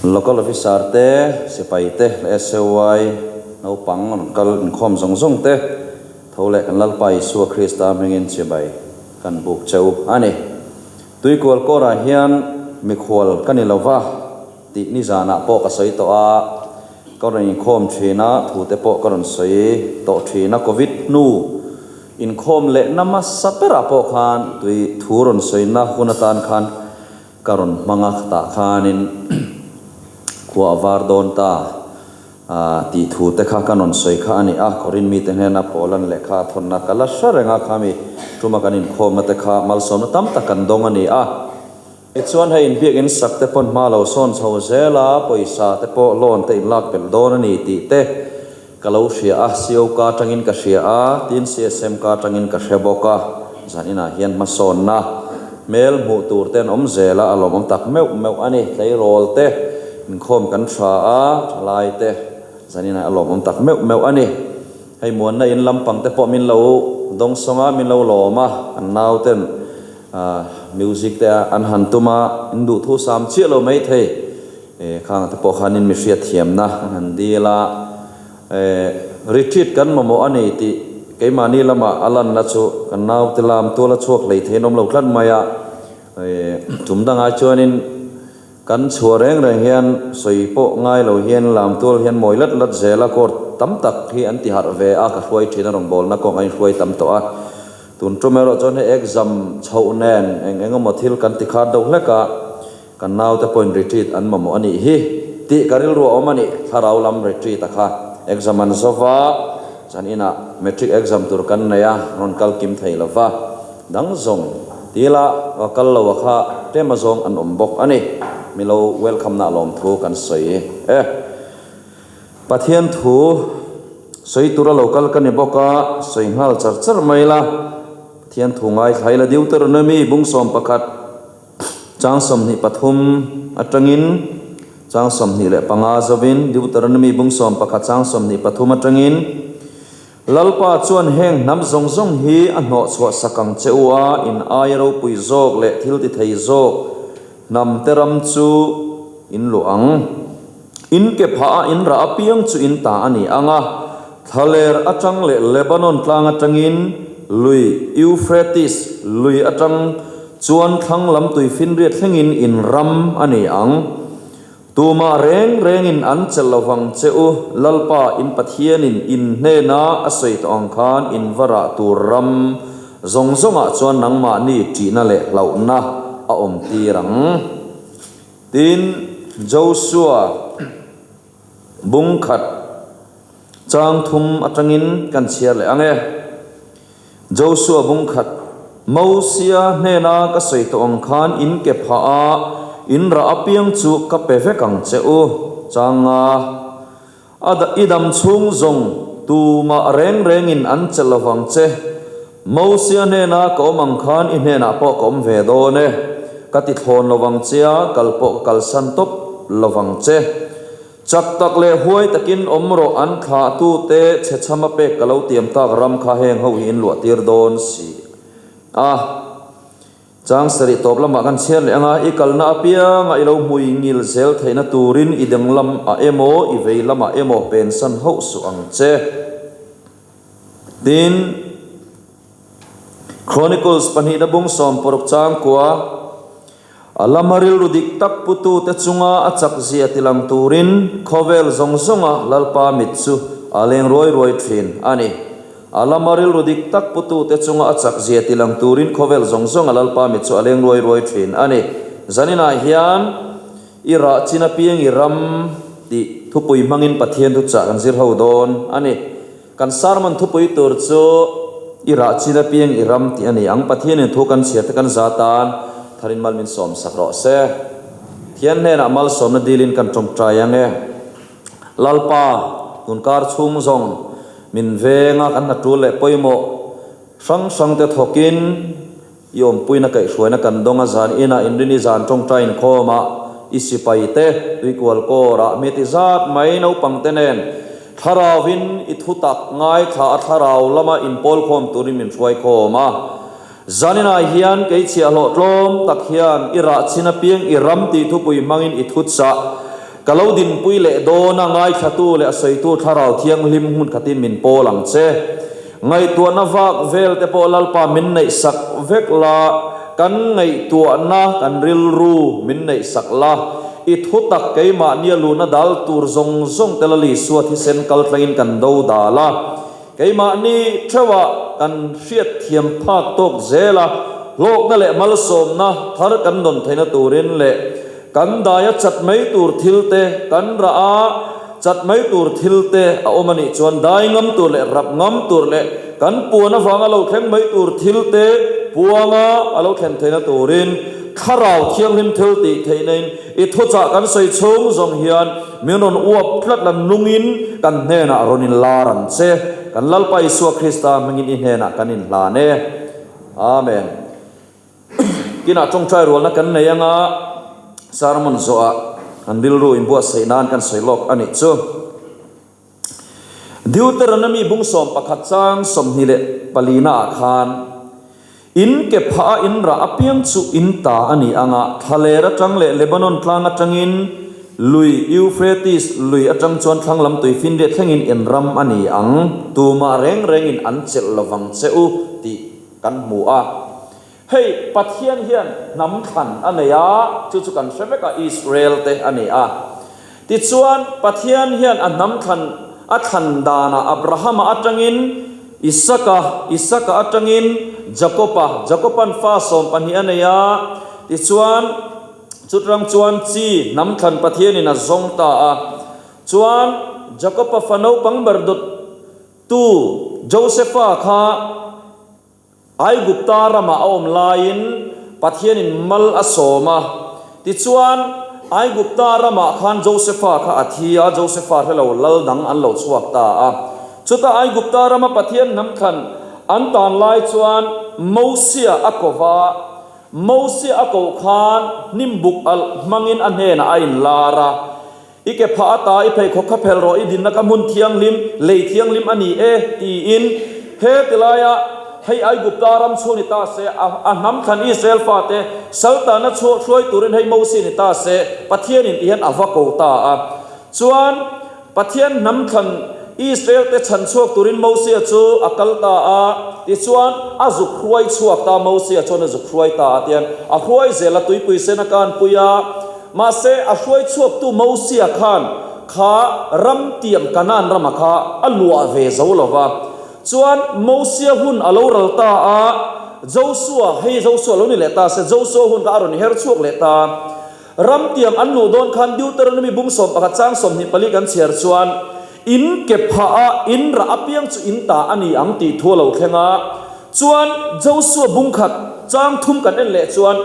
Local Officer te, Sipai te leh SAY naupang rawn kal inkhawm zawng zawng te tho leh kan Lalpa Isua Krista hmingin chibai kan buk che u a ni. Tuikual kawrah hian mikhual ka ni lova tih nizanah pawh ka sawi tawh a, ka rawn inkhawm thin a, thu te pawh ka rawn sawi tawh thin a, Covid hnu inkhawm leh na hmasa berah pawh khan tui thu rawn sawina hun atan khan Ka rawn hmang a tah khanin khua a var dawn ta tih thu te kha ka rawn sawi kha a ni a, Korin mite hnena Paulan lehkha a thawnna ka la hre reng a, khami tuma kan inkhawmna te kha malsawmna tam tak kan dawng a ni a. Tichuan hei inbiakin sak te pawn hma lo sawn chho zel a, pawisa te pawh loan te inlak belh dawn a ni tih te ka lo hria a, CO ka atangin ka hria a, tin CSM ka atangin ka hre bawk a, zan inah hian hmasawnna hmel hmuh tur te an awm zel a, a lawmawm tak meuh meuh a ni. Tleirawl te inkhawm kan tha a, thalai te zan inah a lawmawm tak meuh meuh a ni. Hei muanna in lampang te pawh min lo dawngsawng a, min lo lawm a, kan nau ten music te an han tum a, in duhthu sam chiah lo maithei. Khang te pawh khanin mi hriatthiamna an han dil a, retreat kan mamawh a ni tih keimahni lama a lanna chu kan naute lam tuala chhuak hlei thei an awm lo tlat mai a. Tum dangah chuanin kan chhuah reng reng hian sawi pawh ngai lo hian lam tual hian mawi lat lat zel a, court tam tak hi an ti harh ve a, ka hruai thin a rawngbawlna kawng a inhruai tam tawh a. Tun tum erawh chuan hei exam chhoh nen eng eng emaw thil kan ti khat deuh hlek a. Kan naute pawhin retreat an mamawh a nih hi tih ka rilru a awm a ni. Thlarau lam retreat a kha exam an zo va, zan inah matric exam tur kan nei a, rawn kal kim thei lo va, dang zawng tila va kal lo a kha tlem azawng an awm bawk a ni. Milo welcome na lawmthu kan sawi e. Pathian thu sawi tura lo kal ka ni bawk a, sawi nghal char char mai la. Pathian thu ngaithla ila Deuteronomy bung 11. Chang 23 atangin chang 25 zovin, Deuteronomy bung 11 chang 23 atangin, Lalpa chuan heng hnam zawng zawng hi a hnawhchhuah sak ang che u a, in aia ropui zawk leh thil ti thei zawk hnam te ram chu in luah ang. In ke phah a in rah apiang chu in ta a ni ang a, thlaler atang leh Lebanon tlang atangin lui Euphrates lui atang chuan thlang lam tui finriat thlengin in ram a ni ang. Tumah reng rengin an chelh lovang che u, Lalpa in Pathianin in hnena a sawi tawh ang khan in va rah tur ram zawng zawngah chuan nangmahni ṭihna leh hlauhna a awmtir ang. Tin, Josua bung khat chang thum atangin kan chhiar leh ang e. Josua bung khat, Mosia hnena ka sawi tawh ang khan in ke phah a, in rah apiang chu ka pe vek ang che u, chang nga. A i dam chhung zawng tumah reng rengin an che lovang che. Mosia hnena ka awm ang khan i hnenah pawh ka awm ve dawn e. Ka ti thlawn lovang che a, kal pawh ka kalsan tawp lovang che. Chak tak leh huai takin awm rawh an thlahtute chhechhama pek ka lo tiam tak ram kha heng ho hi in luahtir dawn si a. Chang sarih tawp lamah kan chhiar leh ang a, i kalna apianga i lo hmui ngil zel theihna turin i deng lamah emaw, i vei lamah emaw pensan hauh suh ang che. Tin, Chronicles pahnihna bung 60 chang kua, A lama rilru dik tak putute chunga a chakzia tilang turin khawvel zawng zawnga Lalpa mit chu a leng ruai ruai thin a ni. A lama rilru dik tak putute chunga a chakzia tilang turin khawvel zawng zawnga Lalpa mit chu a leng ruai ruai thin a ni. Zaninah hian i rah chin apiang i ram tih thupui hmangin Pathian thuchah kan zir ho dawn a ni. Kan sermon thupui tur chu I rah chin apiang i ram tih a ni ang. Pathianin thu kan chhiar te kan za tan tharin mal min sawm sak rawh se. Thian hnenah malsawmna dilin kan tawngtai ang e. Lalpa, tunkar chhung zawng min venga kan hna tul leh pawimawh hrang hrang te thawkin I awmpuina kaihhruaina kan dawng a zan inah inrini zan tawngtai inkhawmah i sipai te tuikual kawrah mi ti zat mai naupang te nen thlarauvin i thutak ngaithla a thlarau lama inpawlkhawm turin min hruaikhawm a. Zan inah hian kei chhiahhlawh tlawm tak hian i rah chin apiang i ram tih thupui hmangin i thutchah. Ka lo dinpui leh dawn a, ngaithlatu leh a sawitu Thlarau Thianghlim hmun khatin min pawl ang che. Ngaihtuahna vak vel te pawh Lalpa min neihsak vek la, kan ngaihtuahna kan rilru min neihsak la, i thu tak keimahnia luhna dal tur zawng zawng te Lal Isua thisen kal tlangin kan do dal a, keimahni theuhah kan hriatthiam phak tawk zel a, hlawkna leh malsawmna thar kan dawn theihna turin leh kan daia chat mai tur thil te, kan rah a chat mai tur thil te a awm a nih chuan dai ngam tur leh rap ngam tur leh kan puan avanga lo thleng mai tur thil te puanga a lo thlen theihna turin Thlarau Thianghlim thil tih theihna in i thuchah kan sawi chhung zawng hian min rawn uap tlat la nungin kan hnenah rawn inlar ang che. Kan Lalpa Isua Krista hmingin i hnenah kan inhlan e. Amen. Kinah tawngtai rualna kan nei anga sermon zawhah kan rilru inbuatsaih nan kan sawi lawk a nih chu. Deuteronomy bung 11 chang 24 ah khan In ke phah a in rah apiang chu in ta a ni anga thlaler atang leh Lebanon tlang atangin lui Euphrates lui atang chuan thlang lam tui finriat thlengin in ram a ni ang tumah reng rengin an chelh lovang che u tih Kan hmu a, hei Pathian hian hnam thlan a nei a, chu chu kan hre vek a, Israel te a ni a. Tichuan, Pathian hian a hnam thlan a thlan danah Abrahama atangin Isaka, Isaka atangin Jakoba, Jakoban fa 12 a nei a, tichuan chutrang chuan chi hnam thlan Pathianin a zawng ta a. Chuan Jakoba fa naupang ber dawt Tu Josefa kha Aigupta ramah a awm laiin Pathianin mal a sawm a. Tichuan, Aigupta ramah khan Josefa kha a thi a, Josefa hre lo lal dang an lo chhuak ta a. Chuta Aigupta rama Pathian hnam thlan an tan lai chuan Mosia a ko va. Mosia a koh khan hnimbuk alh hmangin a hnenah a inlar a. I ke phah ata i pheikhawk kha phel rawh, i dinna kha hmun thianghlim, lei thianghlim a ni e, tiin he tilaia hei Aigupta ram chhung ni ta se, a hnam thlan Israel fate saltana chhuah hruai turin hei Mosia ni ta se, Pathianin ti hian a va ko ta a. Chuan Pathian hnam thlan Israel te chhan chhuak turin Mosia chu a kal ta a, tichuan a zuk hruai chhuak ta, Mosia chuan a zuk hruai ta a tian a hruai zel a, tuipui sen a kanpui a. Mahse, a hruai chhuaktu Mosia khan kha ram tiam Kanaan rama kha a luah ve zo lo va. Chuan Mosia hun a lo ral ta a, Josua, hei Josua lo ni leh ta se, Josua hun kha a rawn her chhuak leh ta. Ram tiam an luh dawn khan Deuteronomy bung 11 chang 24 kan chhiar chuan, In ke phah a, in rah apiang chu in ta a ni ang tih thu a lo thleng a. Chuan Josua bung khat chang thum kan en leh chuan,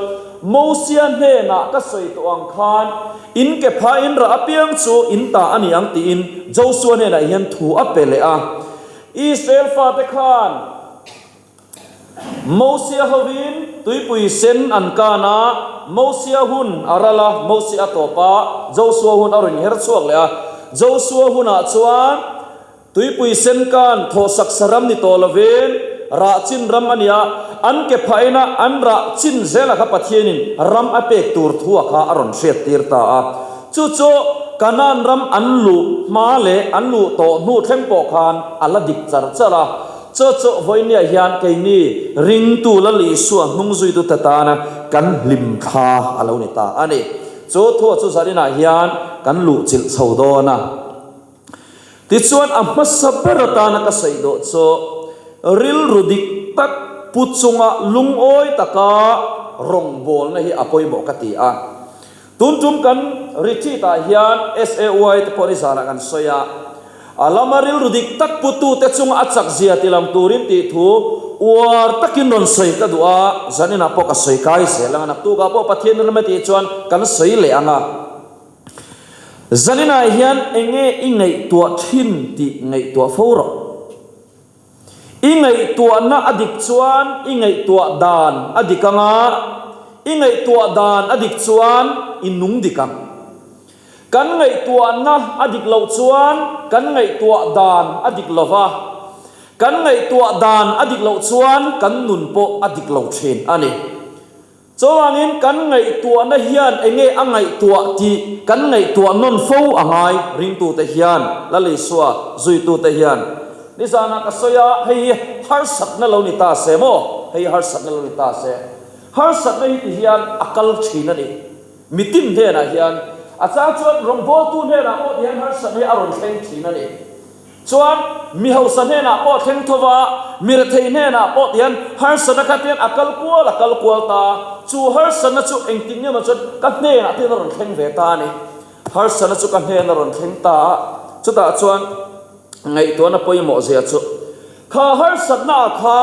Mosia hnenah ka sawi tawh ang khan, in ke phah in rah apiang chu in ta a ni ang tiin Josua hnenah hian thu a pe leh a. Israel fate khan Mosia hovin tuipui sen an kan a, Mosia hun a ral a, Mosia a tawp a, Josua hun a rawn her chhuak leh a. Josua hunah chuan tuipui sen kan thawhsak sa ram ni tawh lovin rah chin ram a ni a, an ke phah ina an rah chin zela kha Pathianin ram a pek tur thu a kha a rawn hriattir ta a. Chu chu Kanaan ram an luh hma leh an luh tawh hnu thleng pawh khan a la dik char char a. Chu chu vawinia hian keini ringtu Lal Isua hnung zuitute tana kan hlim thla a lo ni ta a ni. Chu thua chu zaninah hian kan luh chilh chho dawn a. Tichuan a hmasa ber atana ka sawi dawh chu rilru dik tak pu chunga lungawi taka rawngbawlna hi a pawimawh ka ti a. Tun tum kan retreat ah hian SAY te pawh nizanah kan sawi a, a lama rilru dik tak putute chunga a chak zia ti lang turin tih thu uar takin rawn sawi ka duh a, zaninah pawh ka sawi kai zel ang a, naktukah pawh Pathian ram a tih chuan kan sawi leh ang a. Zaninah hian enge i ngaihtuah thin tih ngaihtuah fo rawh. I ngaihtuahna a dik chuan i ngaihtuah dan a dik ang a, i ngaihtuah dan a dik chuan i nung dik ang. Kan ngaihtuahna a dik loh chuan kan ngaihtuah dan a dik lo va, kan ngaihtuah dan a dik loh chuan kan nun pawh a dik lo thin a ni. Chuvangin kan ngaihtuahna hian enge a ngaihtuah tih kan ngaihtuah nawn fo a ngai, ringtute hian, Lal Isua zuitute hian. Nizanah ka sawi a, hei hi harsatna lo ni ta se maw? Hei hi harsatna lo ni ta se. Harsatna hi ti hian a kal thin a ni. Mitin hnenah hian, a chang chuan rawngbawltu hnenah pawh ti hian harsatna hi a rawn thleng thin a ni. Chuan mi hausa hnenah pawh thleng tho va, mi rethei hnenah pawh tihian harsatna kha tihian a kal kual a kal kual ta. Chu harsatna chu engtik nge maw chuan ka hnenah tihian a rawn thleng ve ta a ni. Harsatna chu ka hnen a rawn thleng ta a, chutah chuan ngaihtuahna pawimawh zia chu kha harsatna kha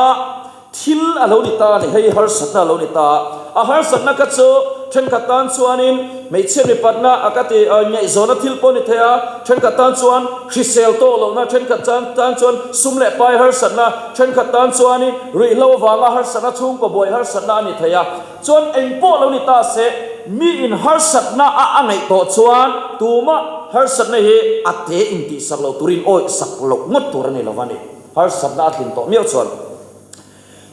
Thil a lo ni ta a ni, hei harsatna a lo ni ta a. A harsatna kha chu thenkhat tan chuanin hmeichhia mipatna a ka ti ngaihzawna thil pawh a ni thei a, thenkhat tan chuan hrisel tawh lohna, thenkhat tan chuan sum leh pai harsatna, thenkhat tan chuanin ruihhlo avanga harsatna, chhungkaw buai harsatna a ni thei a. Chuan eng pawh lo ni ta se, miin harsatna a a ngaih tawh chuan tumah harsatna hi a te intihsak loh turin awihsak loh ngawt tur a ni lo va ni. Harsatna a tlin tawh miau chuan.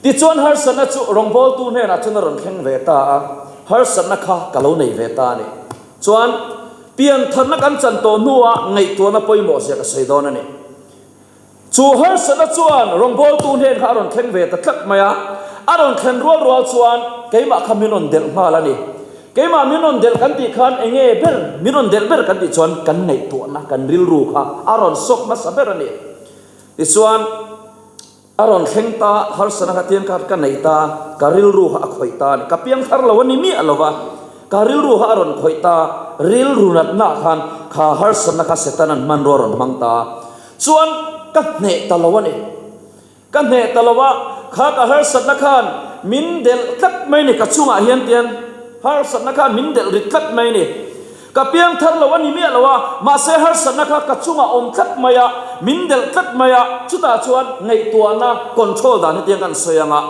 Tichuan harsatna chu rawngbawltu hnenah chuan a rawn thleng ve ta a, harsatna kha ka lo nei ve ta a ni. Chuan piantharna kan chan tawh hnuah ngaihtuahna pawimawh zia ka sawi dawn a ni. Chu harsatna chuan rawngbawltu hnen kha a rawn thleng ve ta tlat mai a, a rawn thlen rual rual chuan keimah kha min rawn delh nghal a ni. Keimah min rawn delh kan tih khan enge ber min rawn delh ber kan tih chuan kan ngaihtuahna, kan rilru kha a rawn sawk hmasa ber a ni. Tichuan, a rawn thleng ta, harsatna kha tiang kha ka nei ta, ka rilru kha a khawih ta a ni. Ka piang thar lo a ni miah lo va, ka rilru kha a rawn khawih ta, rilru natna khan kha harsatna kha Setanan hmanrua a rawn hmang ta. Chuan, ka hneh ta lo a ni. Ka hneh ta lo a, kha ka harsatna khan min delh tlat mai a ni, ka chungah hian tiang harsatna khan min delh rit tlat mai a ni. Ka piang thar lo a ni miah lo a, mahse harsatna kha ka chungah awm tlat mai a, min delh tlat mai a, chutah chuan ngaihtuahna control dan hetiang kan sawi ang a,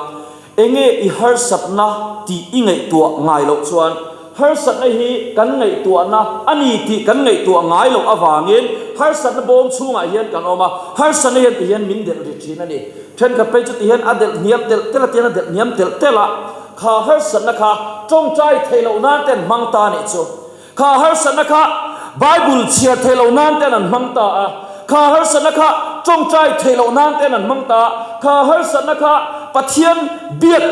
enge i harsatna tih i ngaihtuah ngai loh chuan harsatna hi kan ngaihtuahna a ni tih kan ngaihtuah ngai loh avangin harsatna bawm chhungah hian kan awm a, harsatna hian ti hian min delh ri thin a ni. Thenkhat phei chu ti hian a delh hniam telh telh a, tihian a delh hniam telh telh a. Kha harsatna kha tawngtai theih loh nan te an hmang ta a nih chu. Kha harsatna kha Bible chhiar theih loh nan te an hmang ta a. Kha harsatna kha tawngtai theih loh nan te an hmang ta a. Kha harsatna kha Pathian biak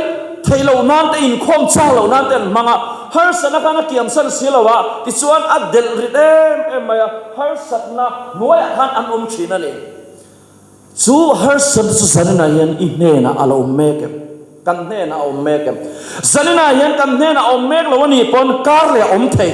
theih loh nan te, inkhawm chang loh nan te an hmang a. Harsatna khan a kiamsan si lo a, tichuan a delh rit em em mai a, harsatna hnuaiah khan an awm thin a ni. Chu harsatna chu zaninah hian i hnenah a lo awm mek em? Kan hnenah a awm mek em? Zaninah hian kan hnenah a awm mek lo a nih pawn kar leh a awm thei.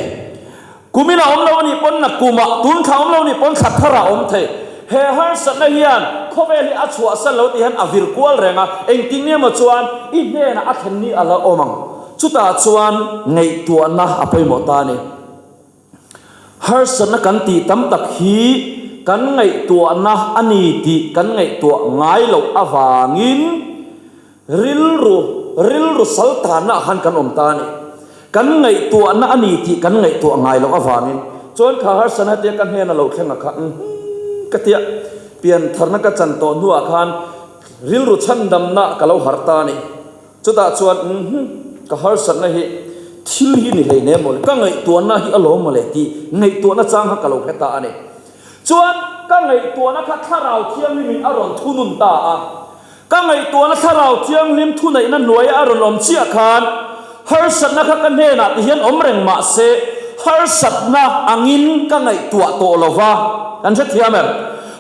Kumin a awm lo a nih pawn na kumah, tun thla awm lo a nih pawn thla tharah a awm thei. He harsatna hian khawvel hi a chhuahsan lo tih hian a vir kual reng a, engtin nge maw chuan i hnenah a thlen ni a la awm ang. Chutah chuan ngaihtuahna a pawimawh ta a ni. Harsatna kan tih tam tak hi kan ngaihtuahna a ni tih kan ngaihtuah ngai loh avangin rilru rilru saltanna ah khan kan awm ta a ni. Kan ngaihtuahna a ni tih kan ngaihtuah ngai loh avangin chuan kha harsatna tia ka hnena lo thleng a kha umm ka tia piantharna ka chan tawh hnuah khan rilru chhandamna ka lo harh ta a ni. Chutah chuan, Umm, ka harsatna hi thil hi ni hleinem mawle, ka ngaihtuahna hi alawm mawle tih ngaihtuahna chang kha ka lo hre ta a ni. Chuan, ka ngaihtuahna kha Thlarau Thianghlimin a rawn thunun ta a. Ka ngaihtuahna Thlarau Thianghlim thuneihna hnuaia a rawn awm chiah khan harsatna kha ka hnenah ti hian awm reng mah se, harsatna angin ka ngaihtuah tawh lo va. Kan hrethiam em?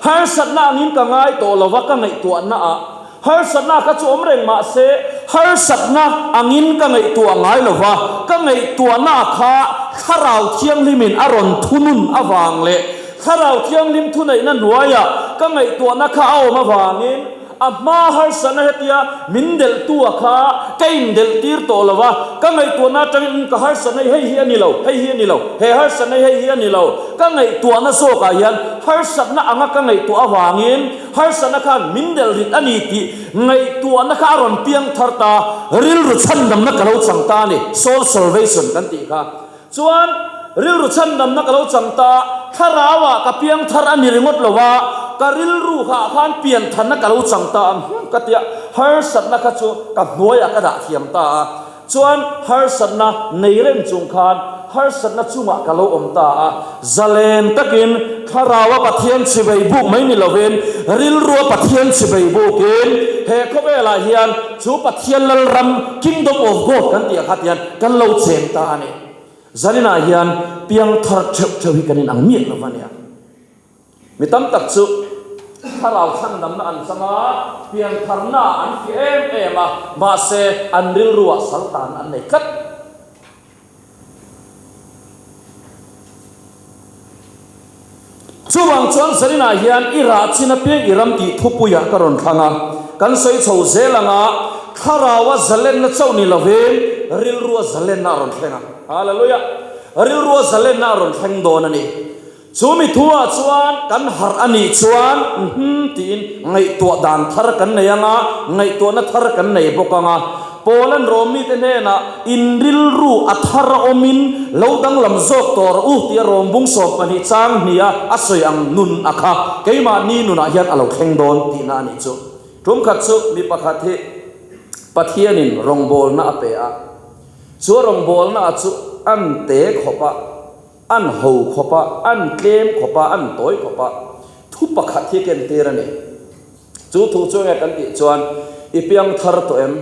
Harsatna angin ka ngai tawh lo va ka ngaihtuahnaah. Harsatna kha chu awm reng mah se, harsatna angin ka ngaihtuah ngai lo va, ka ngaihtuahna kha Thlarau Thianghlimin a rawn thunun avang leh Thlarau Thianghlim thuneihna hnuaiah ka ngaihtuahna kha a awm avangin a hma harsatna hetia min delhtua kha ka indelhtir tawh lo va, ka ngaihtuahna atangin ka harsatna hi hei hi a ni lo, hei hi a ni lo, he harsatna hi hei hi a ni lo, ka ngaihtuahna zawkah hian harsatna anga ka ngaihtuah avangin Harsatna khan min delh rit a ni tih ngaihtuahna kha a rawn piang thar ta, rilru chhandamna ka lo chang ta a ni, soul salvation kan tih kha. Chuan rilru chhandamna ka lo chang ta, thlarauah ka piang thar a ni ringawt lo a, ka rilru kha ah khan piantharna ka lo chang ta ang hum ka tia, harsatna kha chu ka hnuaiah ka dah thiam ta a. Chuan harsatna nei reng chung khan harsatna chungah ka lo awm ta a. Zalen takin Thlaraua Pathian chivei buk mai ni lovin rilrua Pathian chivei bukin he khawvelah hian chu Pathian Lalram, Kingdom of God kan tih ang kha tian kan lo cheng ta a ni. Zaninah hian piangthar theuh theuh hi kan inang miah lo va nia. Mi tam tak chu thlarau chhandamna an chang a, piantharna an fiah em em a, mahse an rilruah saltan an nei tlat. Chuvang chuan zaninah hian i rah chin apiang i ram tih thupuiah ka rawn thlang a, kan sawi chho zel ang a, thlaraua zalenna chauh ni lovin rilrua zalenna a rawn thleng a. Hallelujah! Rilrua zalenna a rawn thleng dawn a ni. Chu mi thuah chuan kan harh a nih chuan uhmm tiin ngaihtuah dan thar kan nei ang a, ngaihtuahna thar kan nei bawk ang a. Paula'n Rom mite hnenah, In rilru a thar a awmin lo danglam zawk tawh rawh u tia Rom bung 12 chang hniha a sawi ang nun a kha keimahni nunah hian a lo thleng dawn tihna a nih chu. Tum khat chu mi pakhat hi Pathianin rawngbawlna a pe a, chu a rawngbawlna a chu an te khawp a, An ho khawp a, an tlem khawp a, an tawi khawp a, thu pakhat hi ken tir a ni. Chu thu chu enge kan tih chuan, I piang thar tawh em?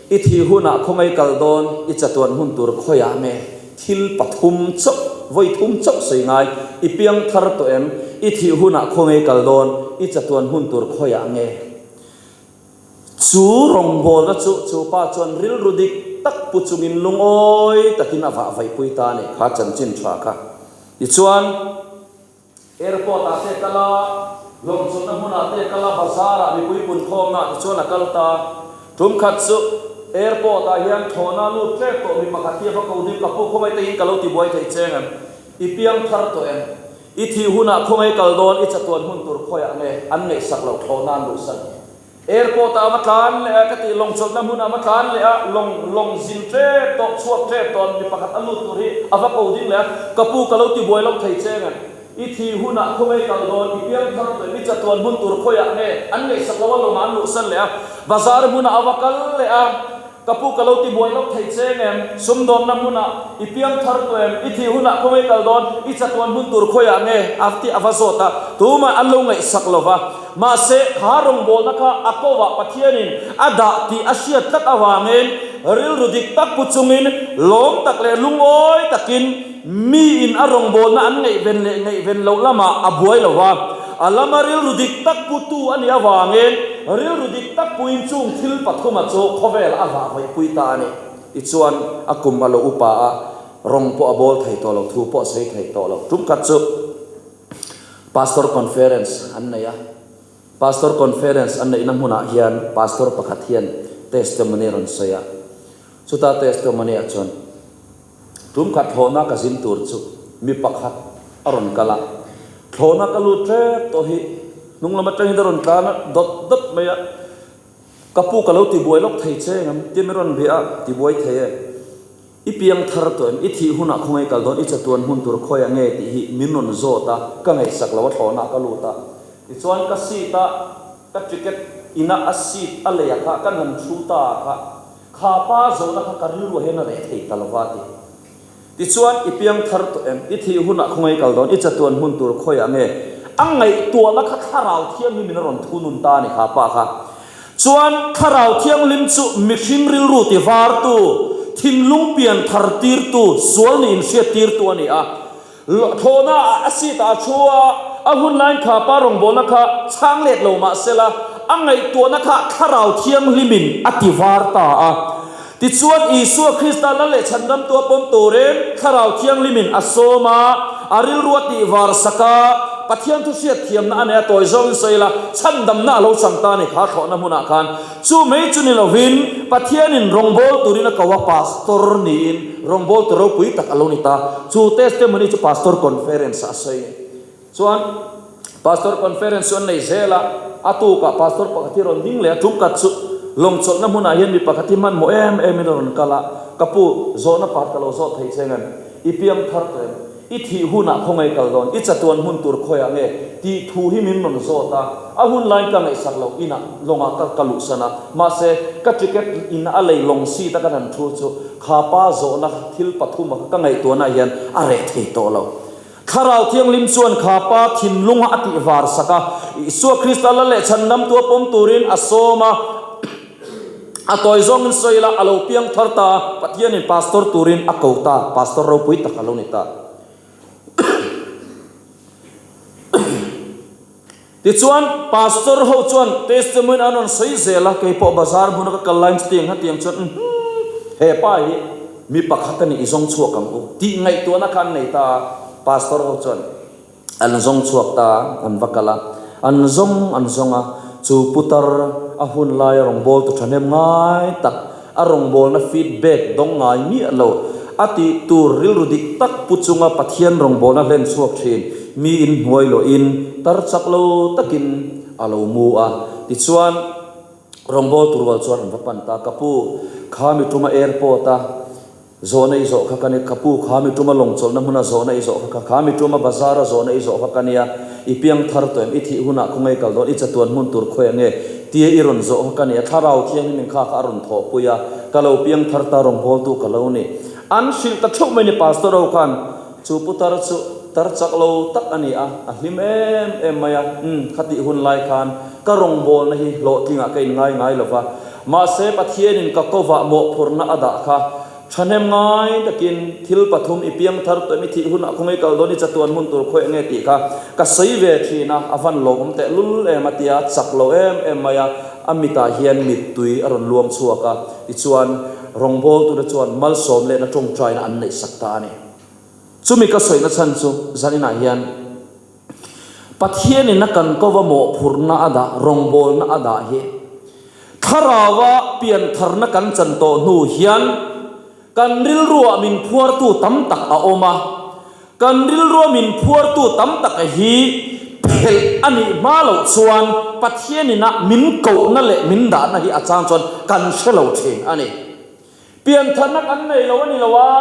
I thih hunah khawngaih kal dawn, i chatuan hun tur khawiah nge? Thil pathum chauh, vawi thum chauh sawi ngai, I piang thar tawh em? I thih hunah khawngaih kal dawn, i chatuan hun tur khawiah nge? Chu rawngbawlna chu chu pa chuan rilru dik tak pu chungin lungawi takin a vah vaihpui ta a nih kha chanchin tha kha. Tichuan, airport-ah te kal a, lawmchawlhna hmunah te kal a, bazar-ah mipui punkhawmnaah tichuan a kal ta. Tum khat chu airport-ah hian thlawhna lut tlek tawh mi pakhat hi a va ko ding, Ka pu khawngaih takin ka lo tibuai thei cheng em? I piangthar tawh em? I thih hunah khawngaih kal dawn i chatuan hun tur khawiah nge an ngaihsak loh thlawhna an luhsan? Airport ah a va tlan leh a, ka tih lawng chawlhna hmunah a va tlan leh a, lawng lawng zin tep tawh chhuak tep tawh mi pakhat a lut tur hi a va ko ding leh a, ka pu ka lo tibuai lo thei che nge? I thih hunah khawngaih kal dawn i piang thar tawh em? I chatuan hun tur khawiah nge an ngaihsak loh a lawngah an luhsan leh a, bazar hmunah a va kal leh a, Ka pu ka lo ti buai lo thei che ngem? Sumdawnna hmunah i piang thar tawh em? I thih hunah khawngaih kal dawn? I chatuan hmun tur khawiah nge? A ti a va zawt a, tumah an lo ngaihsak lo va. Mahse, kha rawngbawlna kha a kovah Pathianin a dah tih a hriat tlat avangin rilru dik tak pu chungin lawm tak leh lungawi takin miin a rawngbawlna an ngaihven leh ngaihven loh lamah a buai lo va. A lama rilru dik tak putu a nih avangin rilru dik tak puin chung thil pathuma chu khawvel a vah vaihpui ta a ni. Tichuan, a kum a lo upa a, rawng pawh a bawl thei tawh lo, thu pawh a sawi thei tawh lo. Tum khat chu Pastor Conference an nei a, Pastor Conference an neihna hmunah hian Pastor pakhat hian testimony a rawn sawi a. Chuta testimony ah chuan, Tum khat thlawhna ka zin tur chu mi pakhat a rawn kal a, thlawhna ka lut ṭep tawh hi hnung lam aṭangin a rawn tlan a, dawt dawt mai a, Ka pu ka lo tibuai lawk thei che engem? Tia mi rawn bia a, tibuai thei e. I piang thar tawh em? I thih hunah khawngaih kal dawn, i chatuan hmun tur khawiah nge tih hi min rawn zawt a, ka ngaihsak lo a thlawhna ka lut a. Tichuan ka seat a, ka ticket ina a seat a lei a kha kan han ṭhu ta a kha, Kha pa zawhna kha ka rilruah hian a reh thei ta lova ti. Tichuan, i piang thar tawh em? I thih hunah khawngaih kal dawn, i chatuan hmun tur khawiah nge? A ngaihtuahna kha Thlarau Thianghlimin a rawn thunun ta a ni kha pa kha. Chuan, Thlarau Thianghlim chu mihring rilru ti vartu, thinlung pian thar tirtu, sual nih inhriat tirtu a ni a. Thlawhna ah a seat ah a thu a, a hun laiin kha pa rawngbawlna kha chhang let lo mah sela, a ngaihtuahna kha Thlarau Thianghlimin a ti var ta a. Tichuan, Isua Krista Lal leh Chhandamtu a pawm turin Thlarau Thianghlimin a sawm a, a rilru a tih var sak a, Pathian thu hriat thiamna a nei a, tawi zawngin sawi ila, chhandamna a lo chang ta a ni kha thlawhna hmunah khan. Chu mai chu ni lovin, Pathianin rawngbâwl turin a ko a, pastor niin rawngbâwl tu ropui tak a lo ni ta. Chu testimony chu pastor conference-ah a sawi a ni. Chuan pastor conference chu an nei zel a, a tûkah pastor pakhat hi rawn ding leh a, ṭumkhat chu lawngchawlhna hmunah hian mi pakhat hi hmanhmawh em emin a rawn kal a, Ka pu, zawhna pakhat ka lo zawt thei che ngem? I piang thar tawh em? I thih hunah khawngaih kal dawn, i chatuan hmun tur khawiah nge? tih thu hi min rawn zawt a, a hun laiin ka ngaihsak loh inah lawngah ka ka luhsan a, mahse ka ticket in a lei lawng seat a ka han thu chu kha pa zawhna thil pathuma kha ka ngaihtuahna hian a reh thei tawh lo. Thlarau Thianghlim chuan kha pa thinlunga a tih var sak a, Isua Krista la leh chhandamtu a pawm turin a sawm a, A tawi zawngin sawi ila, a lo piang thar ta a, Pathianin pastor turin a ko ta, pastor ropui tak a lo ni ta. Tichuan, pastor ho chuan testimony an rawn sawi zel a, kei pawh bazar hmuna ka kal laiin chutiang hetiang chuan, Uhmm, he pa hi mi pakhat a ni, i zawng chhuak ang u, tih ngaihtuahna kha an nei ta a, pastor ho chuan. An zawng chhuak ta a, an va kal a. An zawng an zawng a, chu putar a hun laia rawngbawltu thahnem ngai tak, a rawngbawlna feedback dawng ngai miah lo, a tih tur rilru dik tak pu chunga Pathian rawngbawlna hlen chhuak thin mi inhnuai lohin tar chak lo takin a lo mu a. Tichuan, rawngbawltu rual chuan an va pan ta, Ka pu, kha mi tuma airport a, Zawhna i zawh kha ka ni, ka pu kha mi tuma lawng chawlhna hmuna zawhna i zawh kha ka, kha mi tuma bazar a zawhna i zawh kha ka nia, i piang thar tawh em, i thih hunah khawngaih kal dawn, i chatuan hmun tur khawiah nge tia i rawn zawh kha ka nia, thlarau thianghlim in kha kha a rawn thawhpui a, ka lo piang thar ta rawngbawltu ka lo ni. An hrilh ta theuh mai ni Pastor ho khan, chu putar chu tar chak lo tak a ni a, a hlim em em mai a, umm khatih hun lai khan ka rawngbawlna hi hlawhtlingah ka inngai ngai lo va, Mahse, Pathianin ka kovah mawhphurhna a dah kha thahnem ngai takin thil pathum i piang thar tawh em i thih hunah khawngaih kal dawn i chatuan hmun tur khawiah nge tih kha ka sawi ve thin a, a van lawmawm teh lul em a tia chak lo em em mai a, a mitah hian mittui a rawn luang chhuak a, tichuan rawngbawltute chuan malsawm lehna tawngtaina an neihsak ta a ni. Chumi ka sawina chhan chu zaninah hian. Pathianin a kan kova mawhphurhna a dah, rawngbawlna a dah hi Thlaraua piantharna kan chan tawh hnu hian kan rilruah min phuartu tam tak a awm a, kan rilrua min phuartu tam tak hi phelh a nih hma loh chuan Pathianin a min kohna leh min dahna hi a chang chuan kan hre lo thin a ni. Piantharna kan nei lo a ni lo a,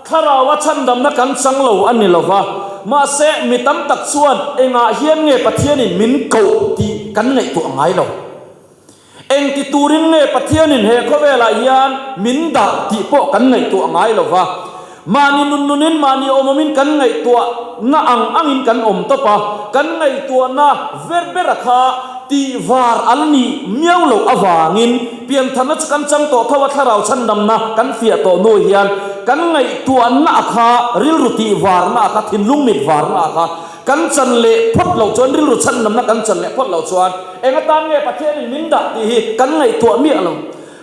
Thlaraua chhandamna kan chang lo a ni lo va. Mahse, mi tam tak chuan engah hian nge Pathianin min koh tih kan ngaihtuah ngai lo. Engti turin nge Pathianin he khawvelah hian min dah tih pawh kan ngaihtuah ngai lo va. Mahni nun nunin mahni awm awmin kan ngaihtuahna ang angin kan awm tawp a, kan ngaihtuahna ver bera kha tih var an nih miau loh avangin piantharna chu kan chang tawh tho a, thlarau chhandamna kan fiah tawh hnu hian kan ngaihtuahna a kha rilru tih varna a kha thinlung mit varna a kha kan chan leh phawt loh chuan rilru chhandamna kan chan leh phawt loh chuan eng atan nge Pathianin min dah tih hi kan ngaihtuah miah lo.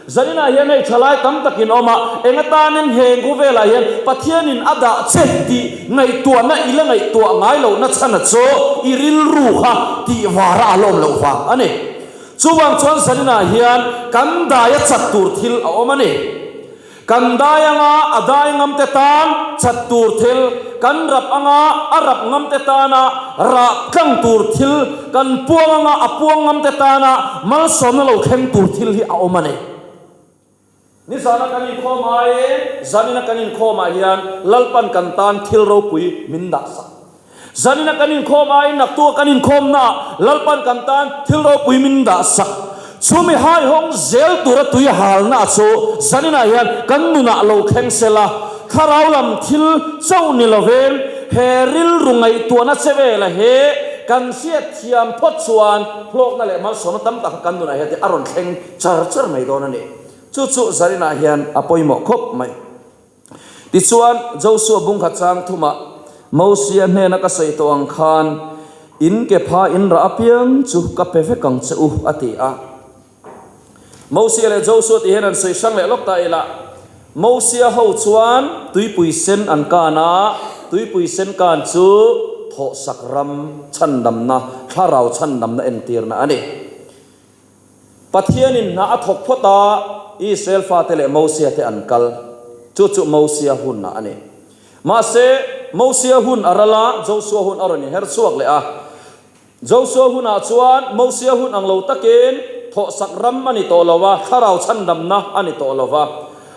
Zaninah hian hei thalai tam takin awm a, eng atanin heng khawvelah hian Pathianin a dah che tih ngaihtuahna i la ngaihtuah ngai lohna chhana chu i rilru kha tih vara a lawm loh vang a ni. Chuvang chuan zaninah hian kan daia chat tur thil a awm a ni. Kan dai anga a dai ngamte tan chat tur thil, kan rap anga a rap ngamte tana rah tlang tur thil, kan puang anga a puang ngamte tana malsawmna lo thleng tur thil hi a awm a ni. Nizana kan inkhawm aiin zanina kan inkhawmah hian Lalpan kan tan thil ropui min dah sak. Zanina kan inkhawm aiin naktuka kan inkhawmnaah Lalpan kan tan thil ropui min dah sak. Chumi haihawng zel tura tui halna chu zaninah hian kan nunah lo thleng sela, thlarau lam thil chauh ni lovin he rilru ngaihtuahna che vela hi kan hriatthiam phawt chuan hlawkna leh malsawmna tam tak kan nunah hian a rawn thleng char char mai dawn a ni. Chu chu zaninah hian a pawimawh khawp mai. Tichuan, Josua bungkhat chang thumah Mosia hnena ka sawi tawh ang khan, In ke pha in rah apiang chu ka pe vek ang che u, a ti a. Mosia leh Josua tih hian an sawi hrang leh lawk ta ila, Mosia ho chuan tuipui sen an kan a, tuipui sen kan chu thawhsak ram chhandamna, thlarau chhandamna entirna a ni. Pathianin hna a thawk phawt a, Israel fate leh Mosia te an kal. Chu chu Mosia hun a ni. Mahse, Mosia hun a ral a, Josua hun a rawn inher chhuak leh a. Josua hunah chuan Mosia hun ang lo takin thawhsak ram a ni tawh lo a, thlarau chhandamna a ni tawh lo va.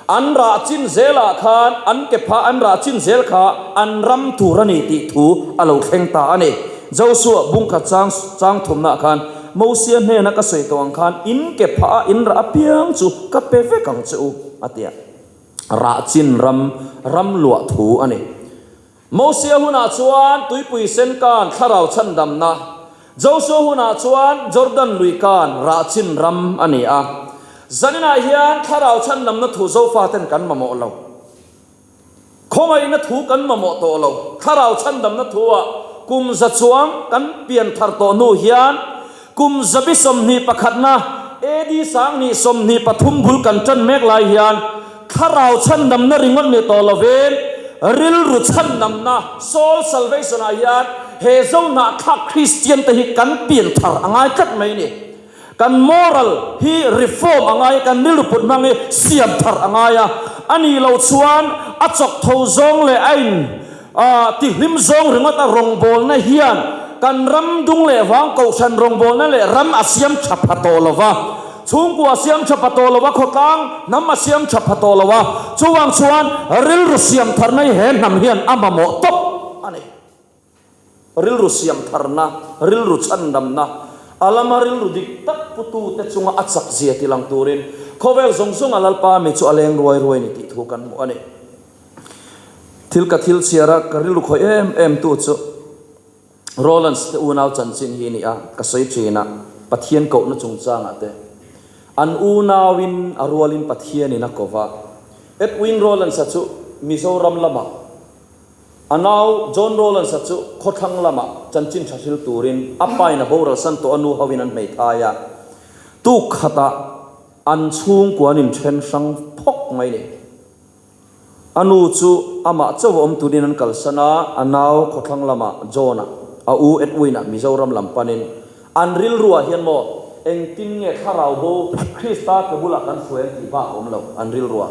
An rah chin zelah khan an ke phah an rah chin zel kha an ram tur a ni tih thu a lo thleng ta a ni. Josua bungkhat chang chang thumnaah khan Mosia hnena ka sawi tawh ang khan in ke phah a in rah apiang chu ka pe vek ang che u a ti a. Rah chin ram ram luah thu a ni. Mosia hunah chuan tuipui sen kan thlarau chhandamna, Josua hunah chuan Jordan lui kan rah chin ram a ni a. Zaninah hian thlarau chhandamna thu Zofaten kan mamawh lo. Khawngaihna thu kan mamawh tawh lo. Thlarau chhandamna thu-ah kum za chuang kan pian thar tawh hnu hian kum zabi 21na AD 2023 bul kan tan mek lai hian Thlarau chhandamna ringawt ni tawh lovin rilru chhandamna, soul salvation, ah hian he Zohnahthlak Kristian te hi kan pian thar a ngai tlat mai ni. Kan moral hi reform a ngai a, kan rilru put hmang hi siam thar a ngai a. A nih loh chuan a chawk tho zawng leh a in tihlim zawng ringawt a rawngbawlna hian kan ram dung leh vang kohhran rawngbawlna leh ram a siam tha pha tawh lova. Chhungkua a siam tha pha tawh lo a, khawtlang hnam a siam tha pha tawh lo a, chuvang chuan rilru siam tharna hi he hnam hian a mamawh tawp a ni. Rilru siam tharna, rilru chhandamna, a lama rilru dik tak putute chunga a chak zia ti lang turin khawvel zawng zawnga Lalpa mi chu a leng ruai ruai ni tih thu kan hmu a ni. Thil ka thil chhiar a, ka rilru khawih em em tu chu. Rolands te unau chanchin hi ni a, ka sawi thin a, Pathian kohna chungchangah te. An unauin a rualin Pathianin a ko va. Edwin Rolands-a chu Mizoram lamah, a nau John Rolands-a chu khawthlang lamah chanchin tha hril turin a pain a boralsan tawh a nu hoin an hmeithai a. Tuk khatah an chhungkua an inthen hrang phawk mai ni. A nu chu amah chauh a awm turin an kalsan a, a nau khawthlang lamah John-a, a u Edwin-a Mizoram lam panin an rilruah hian maw engtin nge thlarau bo Krista ke bulah kan hruai ang tih bak a awm lo an rilruah.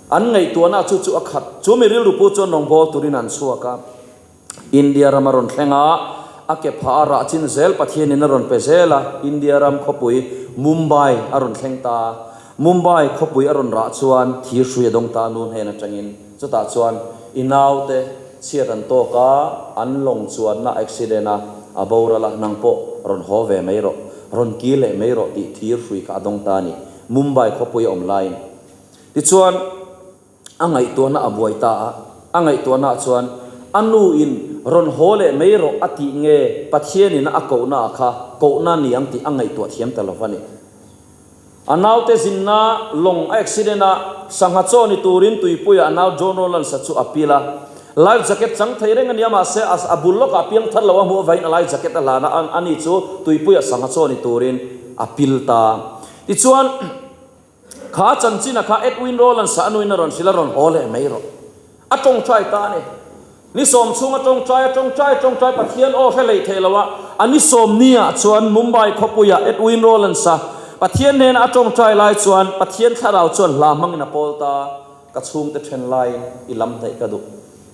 An ngaihtuahna chu chu a khat. Chu mi rilru pu chuan rawngbâwl turin an chhuak a. India ram a rawn thleng a, a ke phah a rah chin zel Pathianin a rawn pe zel a, India ram khawpui Mumbai a rawn thleng ta. Mumbai khawpui a rawn rah chuan thir hrui a dawng ta nu hnen atangin. Chutah chuan i naute chhiat an tawk a, an lawng chuanna accident a, a boral a, nang pawh rawn haw ve mai rawh, rawn kir leh mai rawh tih thir hrui kha a dawng ta a ni, Mumbai khawpui a awm laiin. Tichuan. A ngaihtuahna a buai ta a, a ngaihtuahnaah chuan a nu in rawn haw leh mai rawh a tih nge Pathian in a kohna ah kha kohna ni ang tih a ngaihtuah thiam ta lo va ni. A naute zinna lawng a accident a, sangha chaw ni turin tuipuiah a nau John Rowlands-a chu a pil a. Life jacket chang thei reng a nia mahse a a bul lawkah piang thar lo a hmuh avangin a life jacket a hlan a, ani chu tuipuiah sangha chaw ni turin a pil ta. Tichuan. Kha chanchina kha Edwin Rowlands-a a nuin a rawn hrilh a, rawn haw leh mai rawh. A tawngtai ta a ni. Ni sawm chhung a tawngtai, a tawngtai, a tawngtai, Pathian aw hre lei thei lo a. A ni sawm niah chuan Mumbai khawpuiah Edwin Rowlands-a Pathian hnena a tawngtai lai chuan Pathian thlarau chuan hla hmangin a pawl ta, Ka chhungte then laiin i lam hnaih ka duh.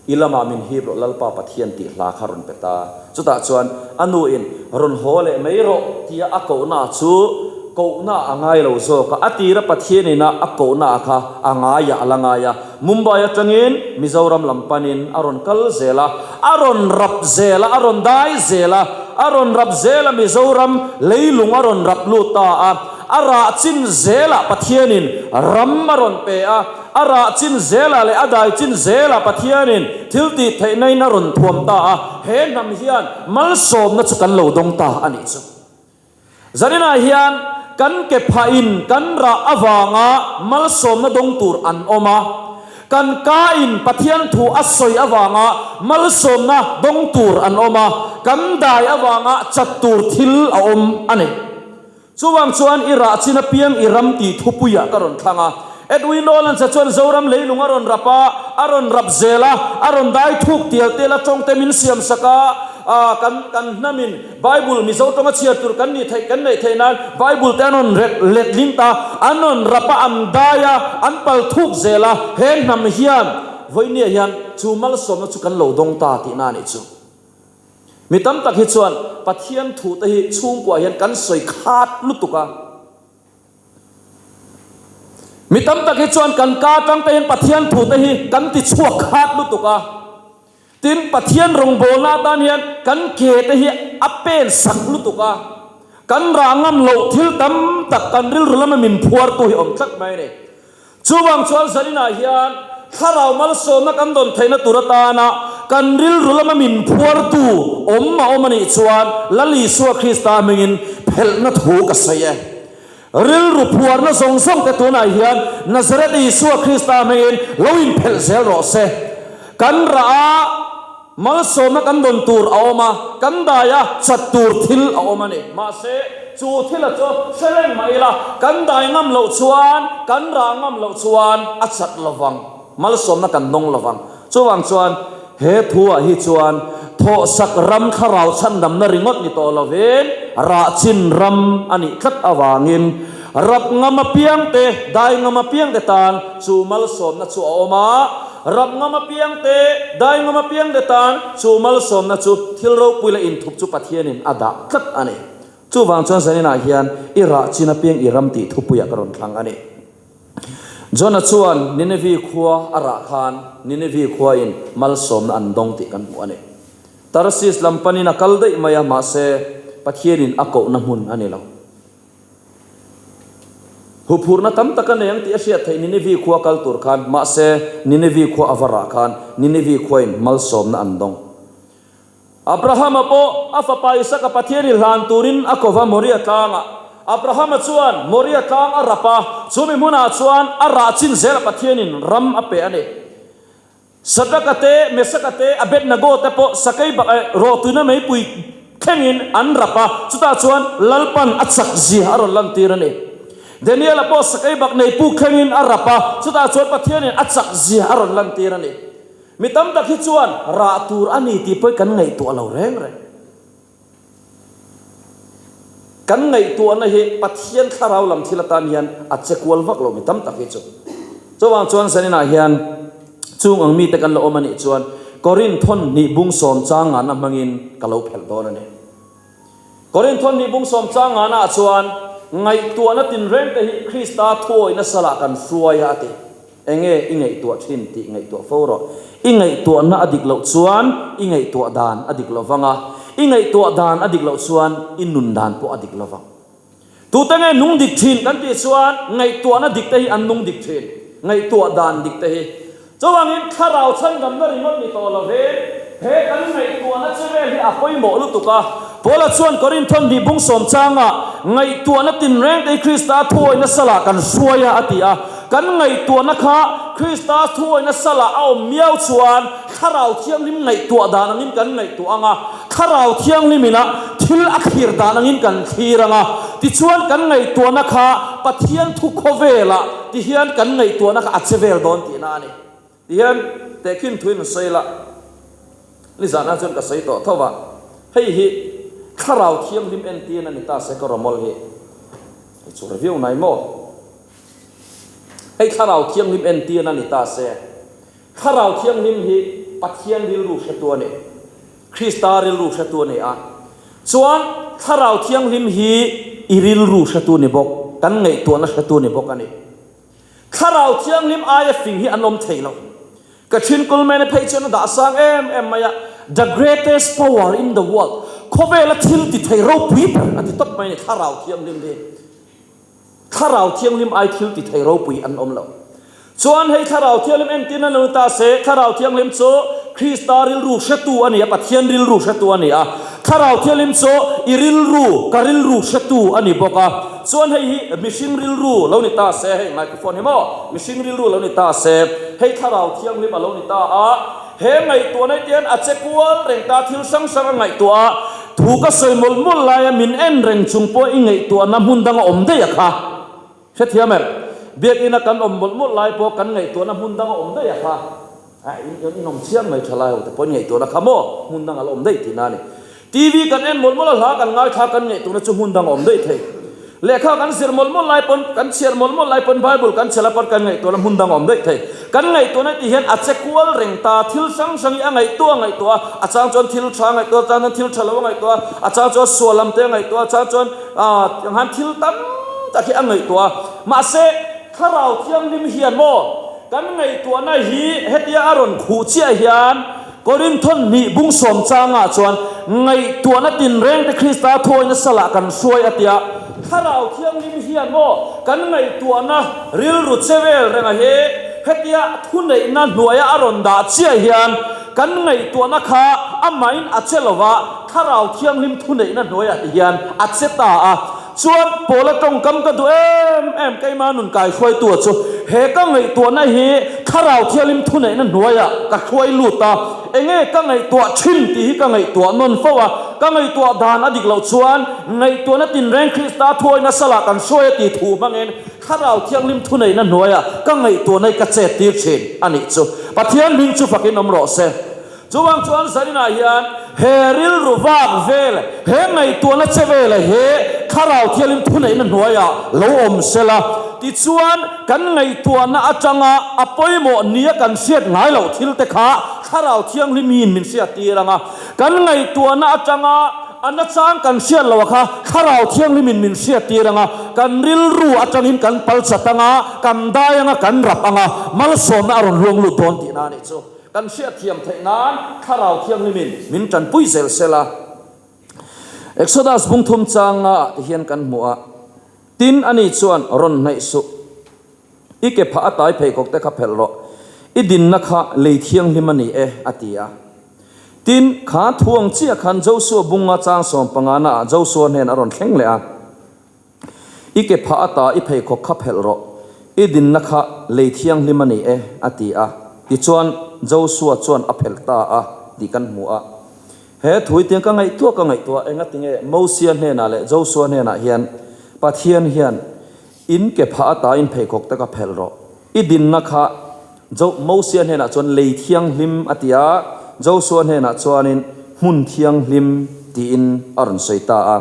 I lamah min hip rawh Lalpa Pathian tih hla kha rawn pe ta. Chutah chuan a nuin rawn haw leh mai rawh tia a kohna chu kohna a ngai lo zawk a, a tira Pathian ina a kohna kha a ngaiah a la ngai a. Mumbai atangin Mizoram lam panin a rawn kal zel a, a rawn rap zel a, a rawn dai zel a, a rawn rap zel a Mizoram leilung a rawn rap lut ta a. A rah chin zelah Pathianin ram a rawn pe a, a rah chin zelah leh a dai chin zelah Pathianin thil tih theihnain a rawn thuam ta a, he hnam hian malsawmna chu kan lo dawng ta a nih chu. Zaninah hian kan ke phahin kan rah avanga malsawmna dawng tur an awm a, kan kain Pathian thu a sawi avanga malsawmna dawng tur an awm a, kan dai avanga chat tur thil a awm a ni. Chuvang chuan i rah chin apiang i ram tih thupuiah ka rawn thlang a. Edwin Rowlands-a chuan Zoram leilung a rawn rap a, a rawn rap zel a, a rawn dai thuk tial tial a, tawngte min siam sak a, a, kan, kan hnamin Bible Mizo tawnga chhiar tur kan nih theih, kan neih theih nan Bible te an rawn ret, letling ta, an rawn rap a, an dai a, an pal thuk zel a, he hnam hian vawinia hian chu malsawmna chu kan lo dawng ta tihna a nih chu. Mi tam tak hi chuan Pathian thu te hi chhungkuah hian kan sawi khat lutuk a. Mi tam tak hi chuan kan ka atang te hian Pathian thu te hi kan ti chhuak khat lutuk a. Tin, Pathian rawngbawlna atan hian kan ke te hi a pen sak lutuk a. Kan rah ngam loh thil tam tak kan rilru lama min phuartu hi awm tlat mai a ni. Chuvang chuan zaninah hian thlarau malsawmna kan dawn theihna tur atana kan rilru lama min phuartu awm a awm a nih chuan Lal Isua Krista hmingin phelhna thu ka sawi e. Rilru phuarna zawng zawng te tunah hian Nazareth Isua Krista hmingin lo inphelh zel rawh se. Kan rah a, malsawmna kan dawn tur a awm a, kan dai a, chat tur thil a awm a ni. Mahse, chu thila chu hre reng mah ila, kan dai ngam loh chuan, kan rah ngam loh chuan a chat lovang, malsawmna kan dawng lovang. Chuvang chuan he thuah hi chuan thawhsak ram thlarau chhandamna ringawt ni tawh lovin rahchin ram a nih tlat avangin rap ngam apiangte, dai ngam apiangte tan chu malsawmna chu a awm a, rap ngam apiangte, dai ngam apiangte tan chu malsawmna chu thil ropui leh inthup chu Pathianin a dah tlat a ni. Chuvang chuan zaninah hian i rahchin apiang i ram tih thupuiah ka rawn thlang a ni. Jona chuan Ninevi khua a rah khan Ninevi khuain malsawmna an dawng tih kan hmu a ni. Tarsis lam panin a kal daih mai a, mahse Pathianin a kohna hmun a ni lo. Huphurhna tam tak a nei ang tih a hriat theih Ninevi khua kal tur khan, mahse Ninevi khua a va rah khan Ninevi khuain malsawmna an dawng. Abrahama pawh a fapa Isaka Pathian i hlan turin a ko va Moria tlangah. Abrahama chuan Moria tlang a rap a, chumi hmunah chuan a rah chin zelah Pathianin ram a pe a ni. Sadraka te, Mesaka te, Abednego te pawh sakei bak eh rawhtuina meipui thlengin an rap a, chutah chuan Lalpan a chak zia a rawn lantir a ni. Daniela pawh sakei bak neipuk thlengin a rap a, chutah chuan Pathianin a chak zia a rawn lantir a ni. Mi tam tak hi chuan rah tur a ni tih pawh kan ngaihtuah lo reng reng. Kan ngaihtuahna hi Pathian thlarau lam thil atan hian a che kual vak lo mi tam tak hi chu. Chuvang chuan zaninah hian chung ang mite kan la awm a nih chuan Korinth thawn hnih bung sawm chang ngana hmangin ka lo phelh dawn a ni. Korinth thawn hnih bung sawm chang ngana ah chuan ngaihtuahna tinreng te hi Krista thuawihna salah kan hruai a a ti. Enge i ngaihtuah thin tih ngaihtuah fo rawh. I ngaihtuahna a dik loh chuan i ngaihtuah dan a dik lo vang a, i ngaihtuah dan a dik loh chuan i nun dan pawh a dik lo vang. Tute nge nung dik thin kan tih chuan ngaihtuahna dik te hi an nung dik thin, ngaihtuah dan dik te hi. Chuvangin thlarau chhandamna ringawt ni tawh lo ve, he kan ngaihtuahna che vel hi a pawimawh lutuk a. Paula chuan Korinthon hnih bung sawm changah, Ngaihtuahna tinreng te hi Krista thuawihna salah kan hruai a, a ti a. Kan ngaihtuahna kha Krista thuawihna salah a awm miau chuan Thlarau Thianghlim ngaihtuah dan angin kan ngaihtuah ang a, Thlarau Thianghlimin a thil a thlir dan angin kan thlir ang a. Tichuan kan ngaihtuahna kha Pathian thu khawvelah Tihian kan ngaihtuahna kha a che vel dawn tihna a ni. Tihian tehkhin thuin a sawi la, nizanah chuan ka sawi tawh tho va, hei hi Thlarau Thianghlim entirna ni ta se ka rawmawl hi i chur viau nai maw? Hei Thlarau Thianghlim entirna ni ta se, Thlarau Thianghlim hi Pathian rilru hretu a ni, Krista rilru hretu a ni a, chuan Thlarau Thianghlim hi i rilru hretu ni bawk, kan ngaihtuahna hretu ni bawk a ni. Thlarau Thianghlim aia fing hi an awm thei lo. Ka thin Coleman-a phei chuan a dah sang em em mai a, The greatest power in the world, khawvela thil ti thei ropui ber a ti tawp mai a ni, Thlarau Thianghlim hi. Thlarau Thianghlim ai thil ti thei ropui an awm lo. Chuan hei Thlarau Thianghlim entirna lo ni ta se, Thlarau Thianghlim chu Krista rilru hretu a ni a, Pathian rilru hretu a ni a. Thlarau Thianghlim chu i rilru, ka rilru hretu a ni bawk a. Chuan hei hi mihring rilru lo ni ta se, hei microphone hi maw, mihring rilru lo ni ta se, hei Thlarau Thianghlim a lo ni ta a. He ngaihtuahna hi tian a che kual reng ta, thil hrang hrang a ngaihtuah a, thu ka sawi mawlh mawlh laia min en reng chung pawh i ngaihtuahna hmun danga awm daih a kha. Hrethiam em? Biakina kan awm mawlh mawlh lai pawh kan ngaihtuahna hmun danga awm daih a kha. In in awm chiang mai tha lai ho te pawh in ngaihtuahna kha maw hmun danga la awm daih tihna a ni. TV kan en mawlh mawlh a, hla kan ngaithla kan ngaihtuahna chu hmun danga awm daih thei. Lehkha kan zir mawlh mawlh lai pawn, kan chhiar mawlh mawlh lai pawn, Bible kan chhiar lai pawn kan ngaihtuahna hmun dang a awm daih thei. Kan ngaihtuahna tih hian a che kual reng ta, thil hrang hrang hi a ngaihtuah a ngaihtuah a, a chang chuan thil tha a ngaihtuah a, a chang chuan thil tha lo a ngaihtuah a, a chang chuan sual lam te a ngaihtuah a, a chang chuan ah tiang han thil tam tak hi a ngaihtuah a. Mahse. Thlarau Thianghlim hian maw kan ngaihtuahna hi hetia a rawn khuh chiah hian Korinthon hnih bung sawm changah chuan ngaihtuahna tinrengte Krista thuawina salah kan hruai a tia. Thlarau Thianghlim hian maw kan ngaihtuahna rilru che vel renga hi hetia thuneihna hnuaia a rawn dah chiah hian kan ngaihtuahna kha amahin a che lova Thlarau Thianghlim thuneihna hnuaiah ti hian a che ta a. Chuan Paula tawngkam ka duh em em keima nun kai hruaitua chu he ka ngaihtuahna hi Thlarau Thianghlim thuneihna hnuaiah ka hruai lut a, enge ka ngaihtuah thin tih hi ka ngaihtuah nawn fo a, ka ngaihtuah dan a dik loh chuan ngaihtuahna tinreng Krista thuawina salah kan hruai a tih thu hmangin Thlarau Thianghlim thuneihna hnuaiah ka ngaihtuahna hi ka chet tir thin a nih chu. Pathian hming chu fakin awm rawh se. Chuvang chuan Zaninah hian he rilru vak vel, he ngaihtuahna che vela hi Thlarau Thianghlim thuneihna hnuaiah lo awm sela, tichuan kan ngaihtuahna atanga a pawimawh nia kan hriat ngai loh thil te kha Thlarau Thianghlimin min hriattir ang a, kan ngaihtuahna atanga a nachang kan hriat loh a kha Thlarau Thianghlimin min hriattir ang a, kan rilru atangin kan pal chat ang a, kan dai ang a, kan rap ang a, malsawmna a rawn luang lut dawn tihna a nih chu. Kan hriatthiam theih nan Thlarau Thianghlimin min tanpui zel sela. Exodus bung thum changa ti hian kan hmu a, Tin, ani chuan, Rawn hnaih suh, i ke phah a tai pheikhawk te kha phelh rawh, i dinna kha lei thianghlim a ni e, a ti a. Tin, kha thu ang chiah khan Josua bunga chang sawmpangana ah Josua hnen a rawn thleng leh a. I ke phah ata i pheikhawk kha phelh rawh, i dinna kha lei thianghlim a ni e, a ti a. Tichuan, Josua chuan a phelh ta a tih kan hmu a. He thui tiang ka ngaihtuah ka ngaihtuah, engatinge Mosia hnenah leh Josua hnenah hian Pathian hian in ke phah ata in pheikhawk te kha phelh rawh, i dinna kha Jo Mosia hnenah chuan lei thianghlim a ti a, Josua hnenah chuanin hmun thianghlim tiin a rawn sawi ta a.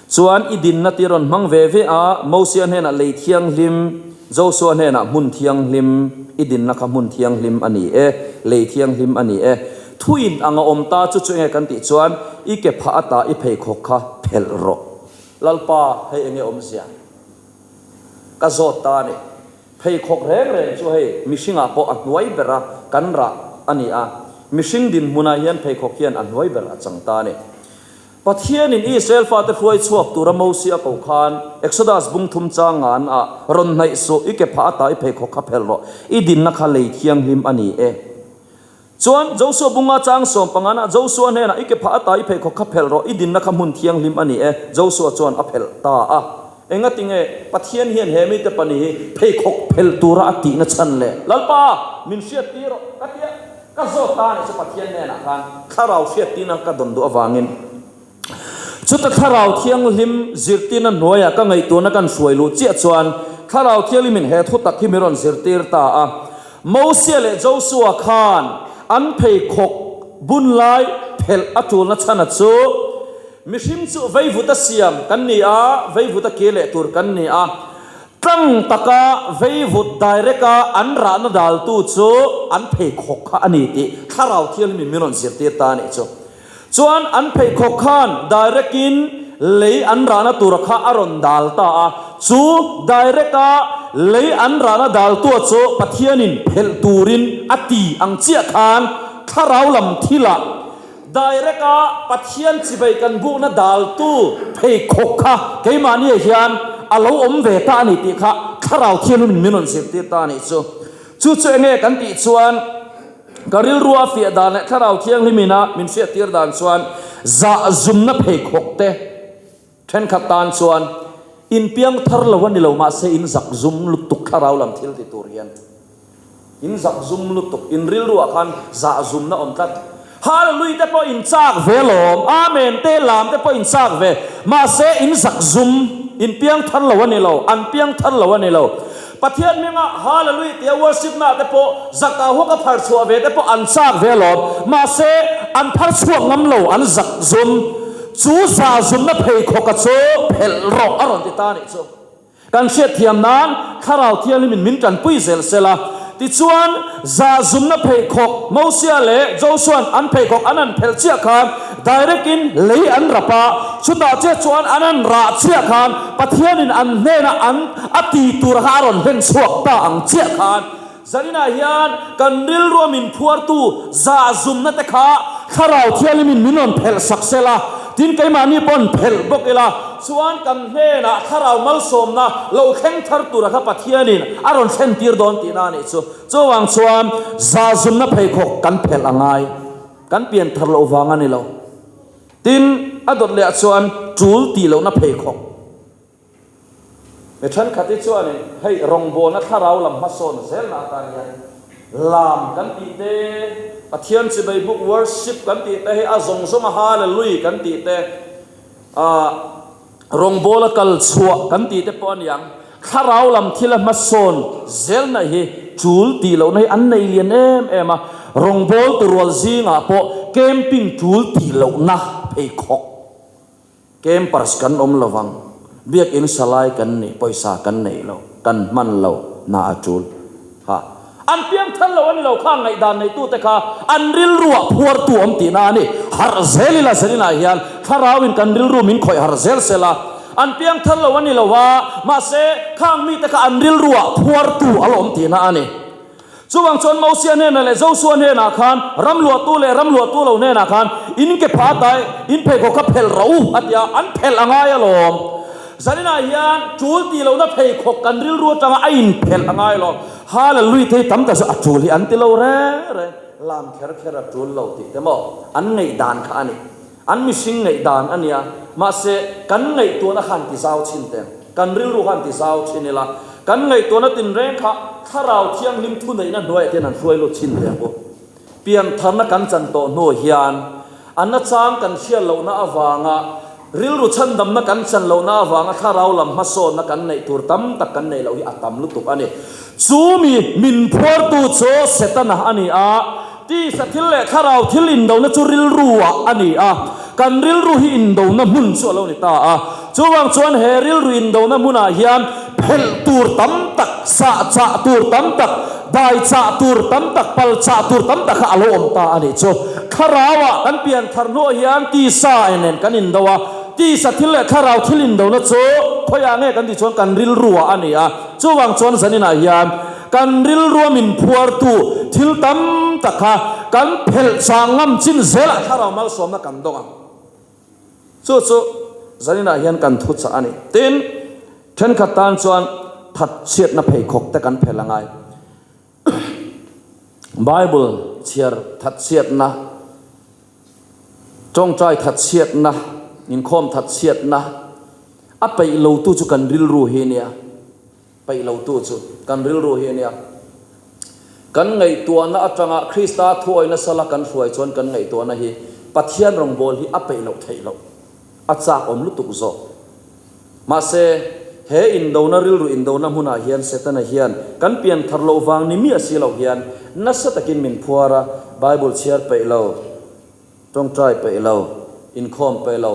Chuan i dinna ti rawn hmang ve ve a, Mosia hnenah lei thianghlim, Josua hnenah hmun thianghlim, i dinna kha hmun thianghlim a ni e, lei thianghlim a ni e. Thuin ang a awm ta chu chu enge kan tih chuan i ke phah ata i pheikhawk kha phelh rawh. Lalpa, hei enge awmzia? Ka zawt ta a ni. Pheikhawk reng reng chu hei mihringah pawh a hnuai bera kan rah a ni a, mihring dinhmunah hian pheikhawk hian a hnuai ber a chang ta a ni. Pathianin Israel fate hruai chhuak tura Mosia ko khan, Exodus bung thum chang ngan ah, Rawn hnaih suh, i ke phah ata i pheikhawk kha phelh rawh, i dinna kha lei thianghlim a ni e. Chuan, Josua bunga chang sawm pangan ah, Josua hnenah, I ke phah ata i pheikhawk kha phelh rawh, i dinna kha hmun thianghlim a ni e. Josua chuan a phelh ta a. Engatinge Pathian hian he mite pahnih hi pheikhawk phelh tura a tihna chhan le? Lalpa, min hriattir rawh, ka ti a. Ka zawt ta anih chu Pathian hnenah khan Thlarau hriattirna ka dawn duh avangin chuta Thlarau Thianghlim zirtirna hnuaiah ka ngaihtuahna kan hruai luh chiah chuan Thlarau Thianghlimin he thu tak hi min rawn zirtir ta a. Mosia leh Josua khan an pheikhawk bun lai phelh a tulna chhana chu mihring chu veivuta siam kan ni a, veivuta ke leh tur kan ni a. Tlang taka veivut direct a an rahna daltu chu an pheikhawk kha a ni tih Thlarau Thianghlimin min rawn zirtir ta a nih chu. Chuan an pheikhawk khan direct in lei an rahna tura kha a rawn dal ta a, chu direct a lei an rahna daltua chu Pathianin phelh turin a ti ang chiah khan Thlarau lam thilah Direct a Pathian chibai kan bukna daltu pheikhawk kha keimahniah hian a lo awm ve ta a ni tih kha Thlarau Thianghlimin min rawn zirtir ta a nih chu. Chu chu enge kan tih chuan ka rilru a fiah dan leh Thlarau Thianghlimin a min hriattir dan chuan zahzumna pheikhawk te thenkhat tan chuan inpiang thar lo a ni lo mahse in zakzum lutuk Thlarau lam thil ti tur hian In zak zum lutuk, in rilru ah khan zah zumna awm tlat. Hallelujah te pawh in chak ve lawm, Amen te lam te pawh in chak ve, mahse in zak zum, in piang thar lo a ni lo, an piang thar lo a ni lo. Pathian hminga Hallelujah tia worship na te pawh zak ah huak a phar chhuah ve te pawh an chak ve lawm, mahse an phar chhuak ngam lo, an zak zum. Chu zah zumna pheikhawk a chu phelh rawh a rawn ti ta a nih chu. Kan hriatthiam nan Thlarau Thianghlimin min tanpui zel sela. Tichuan, zahzumna pheikhawk Mosia leh Josua'n an pheikhawk an han phelh chiah khan. direct in lei an rap a, chutah chiah chuan an han rah chiah khan Pathianin an hnena an a ti tur kha a rawn hlen chhuak ta ang chiah khan Zaninah hian kan rilrua min phuartu zahzumna te kha Thlarau Thianghlimin min rawn phelh sak sel a, tin keimahni paw'n phelh bawk ila chuan kan hnenah Thlarau malsawmna lo thleng thar tura kha Pathianin a rawn thlen tir dawn tihna a nih chu. Chuvang chuan zahzumna pheikhawk kan phelh a ngai, kan pian thar loh vang a ni lo. Tin, a dawt leh ah chuan tul tih lohna pheikhawk. Mi thenkhat hi chuanin hei rawngbawlna thlarau lam hmasawn zelna atan hian lam kan tih te, Pathian chibai buk worship kan tih te hei a zawng zawnga hallelui kan tih te, ah rawngbawla kal chhuah kan tih te pawh a niang. Thlarau lam thila hmasawn zelna hi tul tih lohna hi an nei lian em em a, rawngbawltu rual zingah pawh camping tul tih lohna pheikhawk. Campers kan awm lo vang, biakinn sa lai kan ni, pawisa kan neih lo, kan hman lo, hna a tul. Ha. An piang thar lo a ni lo kha ngaihdan neitute kha an rilruah phuartu awm tihna a ni. Harh zel ila zaninah hian thlarauin kan rilru min khawih harh zel sela, an piang thar lo a ni lo a, mahse khang mite kha an rilruah phuartu a la awm tihna a ni. Chuvang chuan Mosia hnenah leh Josua hnenah khan, ram luahtu leh ram luahtu lo hnenah khan, In ke pha tai, in pheikhawk kha phelh rawh u, a ti a, an phelh a ngai alawm. Zaninah hian tul tih lohna pheikhawk kan rilru atanga a inphelh a ngai alawm. Hallelujah te hi tam tak chu a tul hi an ti lo reng reng, lam kher kher a tul lo tih te maw an ngaihdan kha a ni. An mihring ngaihdan a nia, mahse kan ngaihtuahna khan ti zau thin teh, kan rilru khan ti zau thin ila, kan ngaihtuahna tinreng kha Thlarau Thianghlim thuneihna hnuaiah te hian an hruai lut thin teh ang u. Piantharna kan chan tawh hnu hian a nachang kan hriat lohna avanga rilru chhandamna kan chan lohna avanga Thlarau lam hmasawnna kan neih tur tam tak kan neih loh hi a tam lutuk a ni. Chu mi min phuartu chu Setana a ni a, Tisa thil leh thlarau thil indona chu rilruah a ni a, kan rilru hi indona hmun chu a lo ni ta a. Chuvang chuan he rilru indona hmunah hian phelh tur tam tak, sah chah tur tam tak, dai chah tur tam tak, pal chah tur tam tak kha a lo awm ta a nih chu. Thlarauah kan pian thar hnuah hian tisa nen kan indo a, tisa thil leh thlarau thil indona chu khawiah nge kan tih chuan kan rilruah a ni a. Chuvang chuan zaninah hian Kan rilrua min phuartu thil tam tak kha kan phelh chang ngam chin zelah thlarau malsawmna kan dawng ang. Chu chu zaninah hian kan thu chah a ni. Tin, thenkhat tan chuan thatchhiatna pheikhawk te kan phelh a ngai. Bible chhiar thatchhiatna, tawngtai thatchhiatna, inkhawm thatchhiatna a peih lotu chu kan rilru hi nia. Peih lotu chu kan rilru hi a nia. Kan ngaihtuahna atanga Krista thuawi nasa la kan hruai chuan kan ngaihtuahna hi Pathian rawngbâwl hi a peih loh theih loh. A châk awm lutuk zawk. Mahse, he indona rilru indona hmunah hian Setana hian kan pian thar loh vang ni miah si loh hian nasa takin min phuar a, Bible chhiar peih lo. Tawngtai peih lo, inkhawm peih lo,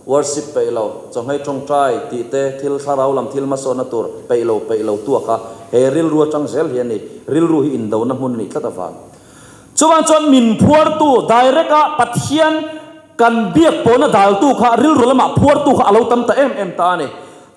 worship peih lo, chawhmei tawngtai tih te thil thlarau lam thil hmasawnna tur peih lo peih lo tuak a, he rilru atang zel hi a ni. Rilru hi indona hmun a nih tlat avang. Chuvang chuan min phuartu direct a Pathian kan biak pawhna daltu kha rilru lamah phuartu kha a lo tam ta em em ta a ni.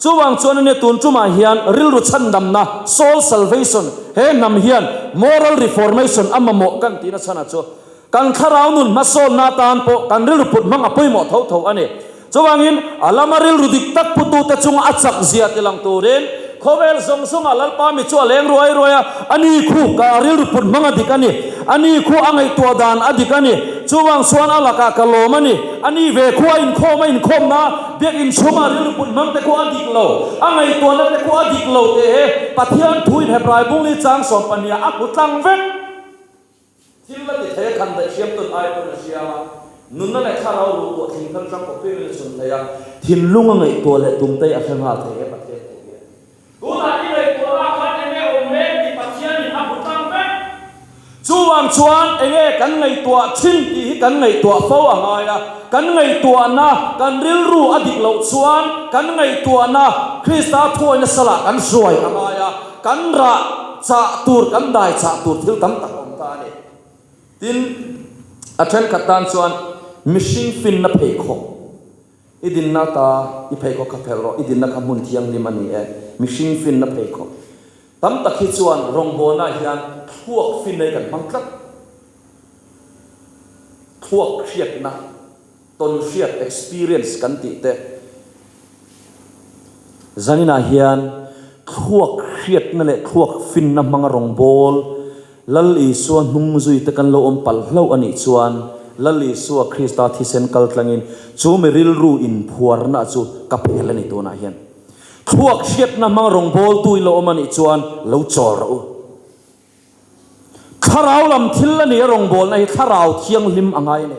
Chuvang chuan ania tun tumah hian rilru chhandamna, soul salvation, he hnam hian moral reformation a mamawh kan tihna chhanah chu Kan thlarau nun hmasawnna atan pawh kan rilru put hmang a pawimawh tho tho a ni. Chuvangin, a lama rilru dik tak putute chunga a chak zia ti lang turin khawvel zawng zawnga Lalpa mi chu a leng ruai ruai a, a ni khu ka rilru put hmang a dik a ni, a ni khu a ngaihtuah dan a dik a ni, chuvang chuan a lakah ka lawm a ni, a ni ve khu a inkhawm a inkhawmna biakinn chhunga rilru put hmang te khu a dik lo, a ngaihtuahna te khu a dik lo teh he Pathian thuin Hebrai bungli chang sawmpahniha a hmu tlang vek. Thil la ti thei a khan daih hriam tawn ai pawn a hriam a, nunna leh thlarau ruh pawh thing thar tang kawp em in a chhun thei a, thinlung a ngaihtuah leh tum te a hre nghal thei he Pathian thu hian. Tunah i ngaihtuahna khan enge awm mek tih Pathianin a hmu tlang vek. Chuvang chuan enge kan ngaihtuah thin tih hi kan ngaihtuah fo a ngai a, kan ngaihtuahna, kan rilru a dik loh chuan kan ngaihtuahna Krista thuawina salah kan hruai a ngai a, Kan rah chah tur, kan dai chah tur thil tam tak a awm ta a ni. Tin, a thenkhat tan chuan Mihring finna pheikhawk i dinna ata i pheikhawk kha phelh rawh, i dinna kha hmun thianghlim a ni e. Mihring finna pheikhawk tam tak hi chuan rawngbawlnaah hian thluak finna hi kan hmang tlat. Thluak hriatna, tawn hriat, experience, kan tih te. Zaninah hian thluak hriatna leh thluak finna hmanga rawngbâwl Lal Isua hnung zuite kan lo awm palh hlauh a nih chuan Lal Isua Krista thisen kal tlangin chu mi rilru inphuarna chu ka phel a ni tunah hian. Thluak hriatna hmanga rawngbâwltu in lo awm a nih chuan lo chawl rawh u. Thlarau lam thil a ni a, rawngbawlna hi thlarau thianghlim a ngai a ni.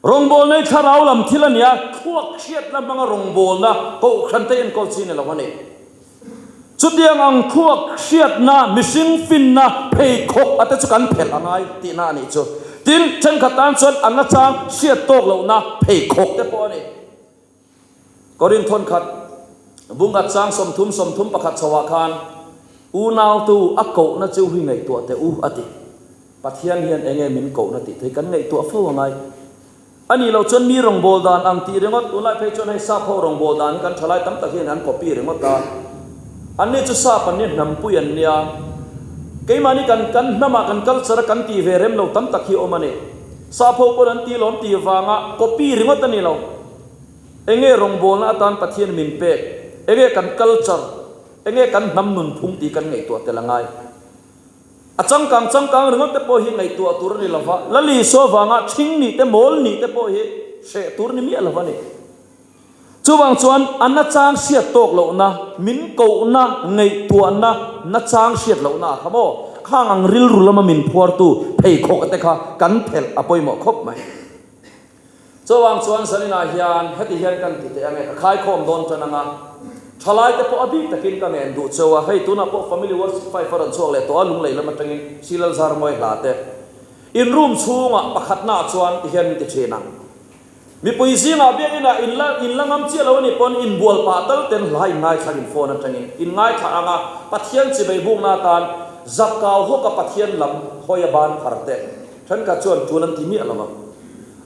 Rawngbawlna hi thlarau lam thil a ni a, thluak hriatna hmanga rawngbawlna kohhran te enkawl chi ni lo a ni. Chutiang ang thluak hriatna, mihring finna, pheikhawk a te chu kan phelh a ngai tihna a nih chu. Tin, thenkhat tan chuan an nachang hriat tawk lohna pheikhawk te pawh a ni. Korinth thawnkhat bungkhat chang 30 31 chhoah khan unautu a kohna chu hi ngaihtuah teh u a ti. Pathian hian enge min kohna tih thei kan ngaihtuah fo a ngai. A nih loh chuan mi rawngbâwl dan ang tih ringawt, tunlai phei chuan hei sap ho rawngbâwl dan hi kan thalai tam tak hian an copy ringawt a. Anni chu sap an nia, hnampui an nia. Keimahni kan kan hnamah kan culture a kan tih ve rem lo tam tak hi a awm a ni. Sap ho pawn an ti lawm tih vanga copy ringawt a ni lo. Enge rawngbawlna atan Pathian min pek? Enge kan culture? Enge kan hnam nunphung tih kan ngaihtuah tel a ngai. A changkang changkang ringawt te pawh hi ngaihtuah tur a ni lova, Lali Isua vanga ṭhing nih te, mawl nih te pawh hi hreh tur ni miah lova ni. Chuvang chuan a nachang hriat tawk lohna, min kohna, ngaihtuahna nachang hriat lohna ah kha maw, khang ang rilru lama min phuartu pheikhawk te kha kan phelh a pawimawh khawp mai. Chuvang chuan zaninah hian heti hian kan ti teh ange, ka khaikhawm dawn tan anga, thalaite pawh a bik takin ka ngen duh cheu a, hei tunah pawh Family Worship Five a rawn chhuak leh tawh a, Lunglei lam atangin Silalzar Mawi hla te in room chhungah pakhatnaah chuan ti hian min ti thin ang. Mipui zingah biakinah in la in la ngam chiah lo a nih pawn inbual pah tal ten hla in ngaithla in phone atangin in ngaithla anga Pathian chibei bukna atan zakkau hawka Pathian lam hawi a ban phar te Thenkhat chuan tul an ti miah lo ang.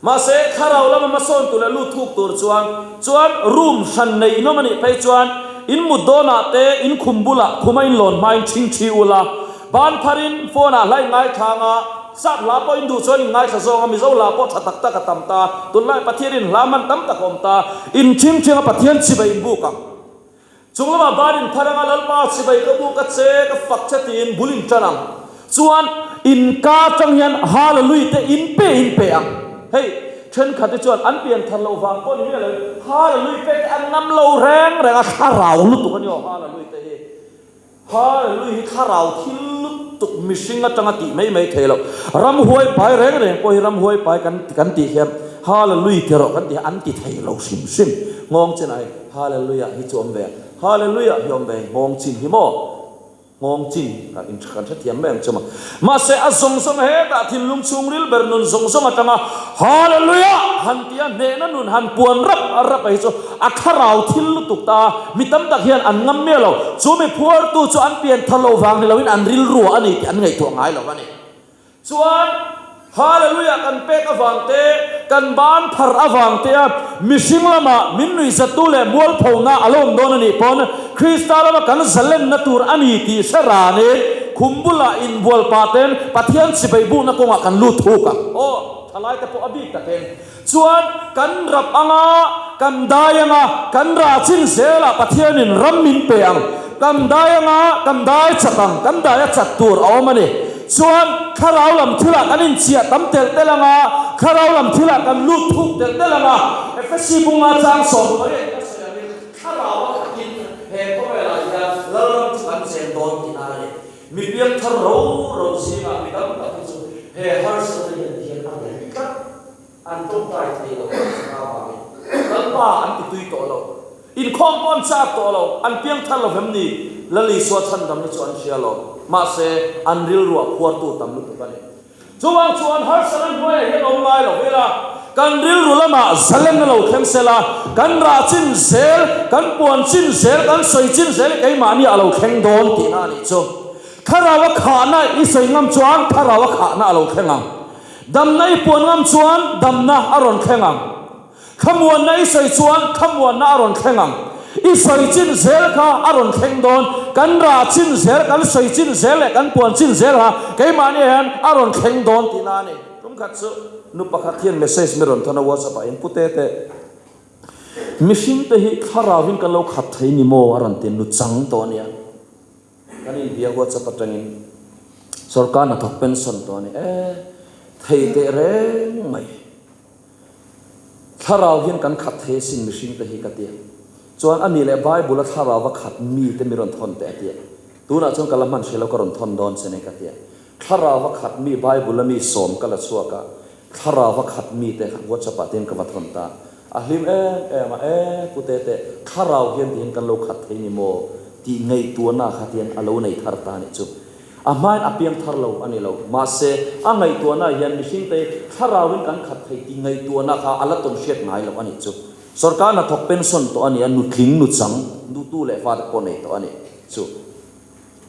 Mahse, thlarau lama hmasawn tur leh lut thuk tur chuan chuan room hran nei inawm a nih phei chuan in mut dawnah te in khum bulah khuma in lawn hmain ṭhing ṭhi ula, ban pharin phone ah hla in ngaithla anga, sap hla pawh in duh chuan in ngaithla zawng a, Mizo hla pawh ṭha tak tak a tam ta, tunlai Pathianin hla man tam tak a awm ta, in ṭhing ṭhing a Pathian chibai in buk ang. Chung lamah ban in phar anga Lalpa chibai ka bu ka che ka fak che tiin bul in tan ang. Chuan in ka atang hian Hallelui te in pe in pe ang. Hei thenkhat te chuan an pian thar loh vang pawh ni miah loin Hallelui pek te an ngam lo reng reng a thlarau lutuk a ni aw Hallelui te hi. Hallelui hi thlarau thil lutuk mihring atanga tih mai mai thei lo. Ramhuai pai reng reng pawh hi ramhuai pai kan kan tih hian Hallelui ti rawh kan tih an ti thei lo hrim hrim. Nghawng chin ai Hallelujah hi chu awm ve a, Hallelujah hi awm ve nghawng chin hi maw? Nghawng chin kan in kan hrethiam mai ang chu maw? Mahse a zawng zawng hetah thinlung chhungril ber nun zawng zawng atanga Hallelujah han tia hnehna nun han puan rap rap a hi chu a thlarau thil lutuk ta a, mi tam tak hian an ngam miah lo. Chu mi phuartu chu an pian thar loh vang ni loin an rilru a ni tih an ngaihtuah ngai lo a ni. Chuan Hallelujah kan pek avang te, kan ban phar avang te a mihring lama min nuihzattu leh mualphona a lo awm dawn a nih pawn Krista lama kan zalenna tur a ni tih hre ranin khum bulah inbual pah ten Pathian chibai bukna kawngah kan lut thuk ang. Aw, thalaite pawh a bik takin Chuan kan rap anga, kan dai anga, kan rah chin zelah Pathianin ram min pe ang. Kan dai anga, kan dai chat ang, kan dai a chat tur a awm a ni. Chuan thlarau lam thilah kan inchiah tam telh telh anga, thlarau lam thilah kan lut thuk telh telh anga, Efesi bunga chang 18 a sawi angin thlarau a khatin he khawvelah hian Lalram chu kan chen dawn tihna a ni. Mi piangthar ro ro zingah mi tam tak hi chu he harsatna hian hian a reng tlat. An tawngtai thei lo ang che avangin Lalpa an ti tui tawh lo. Inkhawm pawh an chak tawh lo. An piangthar lo vem ni? Lal Isua chhandamna chu an hria lo. Mahse, an rilruah phuartu tam lutuk a ni. Chuvang chuan harsatna hnuaiah hian awm ngai lo ila, kan rilru lamah zalenna lo thleng sela, kan rah chin zel, kan puan chin zel, kan sawi chin zel hi keimahni a lo thleng dawn tihna a nih chu. Thlarau a khahna i sawi ngam chuan thlarau a khahna a lo thleng ang. Damna i puan ngam chuan damna a rawn thleng ang. Thlamuanna i sawi chuan thlamuanna a rawn thleng ang. I sawi chin zel kha a rawn thleng dawn. Kan rah chin zel, kan sawi chin zel leh kan puan chin zel kha keimahni hian a rawn thleng dawn tihna a ni. Tum khat chu nu pakhat hian message mi rawn thawn a WhatsApp ah hian, Pu Tete, mihringte hi thlarauin kan lo khat thei ni maw? a rawn ti nu chang tawh a nia. Kan inbia WhatsApp atangin sawrkar hnathawk pension tawh a ni e, thei teh reng mai. Thlarau hian kan khat thei asin mihring te hi ka ti a. Chuan a nih leh Bible a thlarau va khat mi te mi rawn thawn teh a ti a. Tunah chuan ka la hman hre lo ka rawn thawn dawn che nei ka ti a. Thlarau va khat mi Bible a mi sawm ka la chhuak a, thlarau va khat mi te WhatsApp ah te hian ka va thawn ta. A hlim em em a, e pu Tete, thlarau hian ti hian kan lo khat thei ni maw tih ngaihtuahna kha tian a lo nei thar ta a nih chu. A hmain a piang thar lo a ni lo. Mahse, a ngaihtuahna hian mihringte thlarauin kan khat thei tih ngaihtuahna kha a la tawn hriat ngai lo a nih chu. Sorkar hnathawk pension tawh a ni a, nutling, nuchang, nutu leh fate pawh nei tawh a nih chu.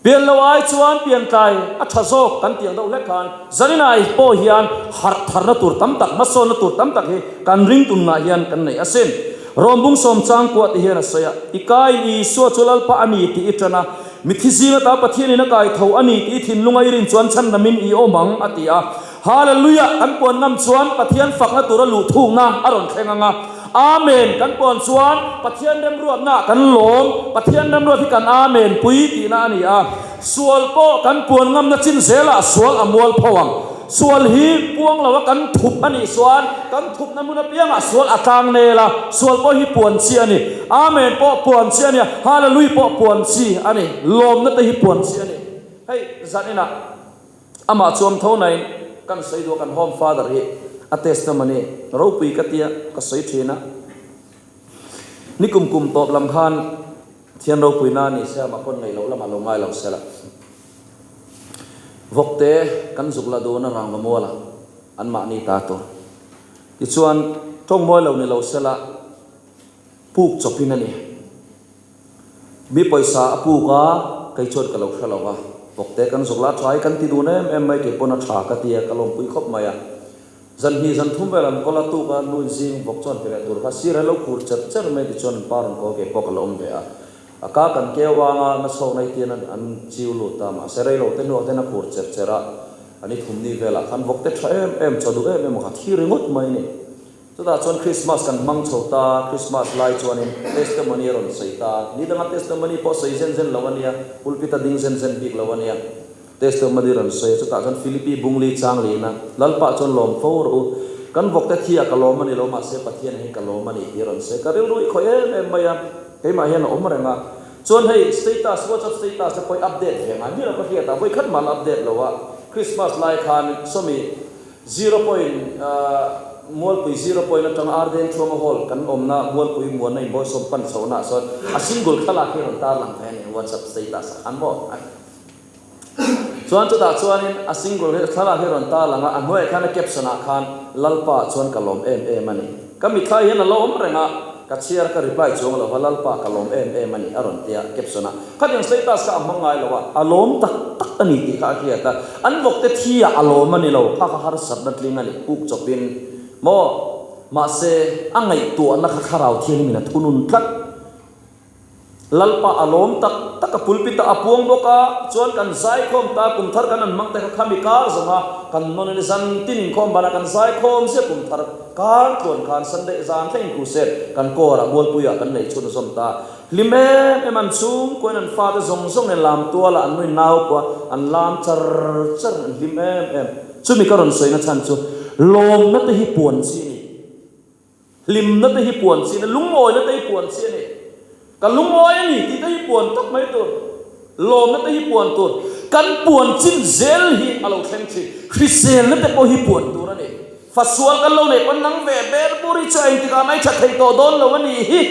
Pian lo ai chuan piantlai a tha zawk kan tih ang deuh hlek khan Zaninai pawh hian harh tharna tur tam tak, hmasawnna tur tam tak hi kan ring tunah hian kan nei asin. Rawmbung sawmchang kuah ti hian a sawi a, I kain Isua chu Lalpa a ni tih i tan a, Mithi zing ata Pathianin a kai tho a ni tih i thinlunga i rin chuan chhannamin i awm ang, a ti a. Hallelujah! Kan puan ngam chuan Pathian fakna tura luh thukna a rawn thleng ang a. Amen! Kan puan chuan Pathian remruatnaah kan lawm, Pathian remruat hi kan Amen pui tihna a ni a. Sual pawh kan puan ngamna chin zelah sual a mual pho ang. Sual hi puang lo a kan thup a nih chuan kan thupna hmun apiangah sual a tlang nel a, sual pawh hi puan chi a ni. Amen pawh puan chi a ni a, Hallelui pawh puan chi a ni, lawmna te hi puan chi a ni. Hei zan inah amah chuam tho nain kan sawi duh a, kan home father hi a testimony ropui ka tia ka sawi thin a, ni kum kum tawp lam khan Thian ropuina a ni se amah pawn ngaih loh lamah lo ngai lo sela. Vawkte kan zuk la dun a rangva mual a, an mahni ta tur. Tichuan, tawng mawi lo ni lo sela puk chawpin a ni. Mi pawisa a puk a, kei chuan ka lo hre lo va. Vawkte kan zuk la tha hi kan ti dun em em mai, kei pawn a tha ka ti a, ka lawmpui khawp mai a. Zan hnih zan thum vel an kawl a, tuk a, nu in zing vawk chuan ti leh tur kha sir he lo khur cher cher mai tichuan an pa rawn kawl kei pawh ka la awm ve a. A ka kan keu anga na chhawk nai tian an chiu lut a, mahse rei lo te hnuah ten a khur cher cher a, an i thum ni velah khan vawk te tha em em, chaw duh em em a kha thi ringawt mai a ni. Chutah chuan Christmas kan hmang chho ta, Christmas lai chuanin testimony a rawn sawi ta, ni danga testimony pawh sawi zen zen lo a nia, pulpit a ding zen zen bik lo a nia. Testimony rawn sawi a, chutah chuan Philippi Bungli chang lin a, Lalpa chuan lawm fo rawh u, kan vawkte thi ah ka lawm a ni lo, mahse Pathian hi ka lawm a ni tih a rawn sawi. Ka rilru i khawih em em mai a, keimah hian a awm reng a. Chuan hei status, WhatsApp status te pawh i update ve ngai miah lo ka hriat a, vawikhat mah la update lo a, Christmas lai khan sawmi zero point Mualpui zero point atanga Arden Thuama Hall kan awmna Mualpui muanna inbawihsawm pan chhohna ah sawn a single thlalak hi a rawn tarlang ve a ni WhatsApp status ah khan maw. Chuan chutah chuanin a single hi thlalak hi a rawn tarlang a, a hnuaiah khan a caption ah khan Lalpa chuan ka lawm em em a ni. Ka mithlai hian a lo awm reng a, ka chhiar ka reply chuang lo va Lalpa ka lawm em em a ni a rawn ti a caption ah. Khatiang status kha a hmang ngai lo a, a lawm tak tak a ni tih kha a hriat a, an vawkte thi ah a lawm a ni lo, kha kha harsatna tling a ni, puk chawpin maw? Mahse a ngaihtuahna kha Thlarau Thianghlimin a thunun tlat. Lalpa a lawm tak tak a pulpit ah a puang bawk a, chuan kan zaikhawm ta kum thar kan an hmang te kha khami kar zawng a, kan nawn in zan tin inkhawm banah kan zaikhawm zia kum thar kar tluan khan Sunday zan thleng in crusade kan kawr ah Mualpui ah kan nei chhun zawm ta. Hlim em em an chhungkuain an fate zawng zawng nen lam tual ah an nui nau pawh a an lam char char an hlim em em. Chumi ka rawn sawina chhan chu lawmna te hi puan chi a ni. Hlimna te hi puan chi a ni, lungawina te hi puan chi a ni. Ka lungawi a ni tih te hi puan tak mai tur, lawmna te hi puan tur, kan puan chin zel hi a lo thleng thin. Hriselna te pawh hi puan tur a ni. Fasual kan lo neih pawn nang ve ber bur hi chu engtikah mah i tha thei tawh dawn lo a nih hi.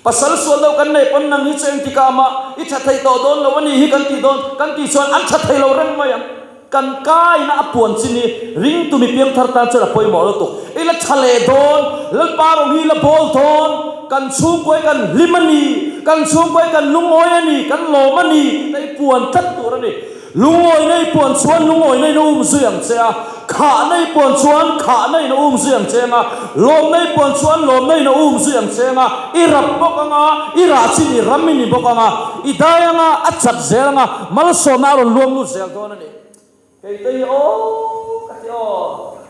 Pasal sual deuh kan neih pawn nang hi chu engtikah mah i tha thei tawh dawn lo a nih hi kan tih dawn, kan tih chuan an tha thei lo reng mai ang. Kan kaina a puan chin hi ringtu mi piangthar tan chuan a pawimawh lutuk. I la tha leh dawn, Lalpa rawng hi i la bawl dawn, kan chhungkuai kan hlim a ni, kan chhungkuai kan lungawi a ni, kan lawm a ni tih te hi puan tlat tur a ni. Lungawina i puan chuan lungawina in a um zui ang che a, khahna i puan chuan khahna in a um zui ang che anga, lawmna i puan chuan lawmna in a um zui ang che anga, i rap bawk anga, i rah chin i ram i ni bawk anga, i dai anga, a chat zel anga, malsawmna a rawn luang lut zel dawn a ni. Kei te hi aw ka ti aw,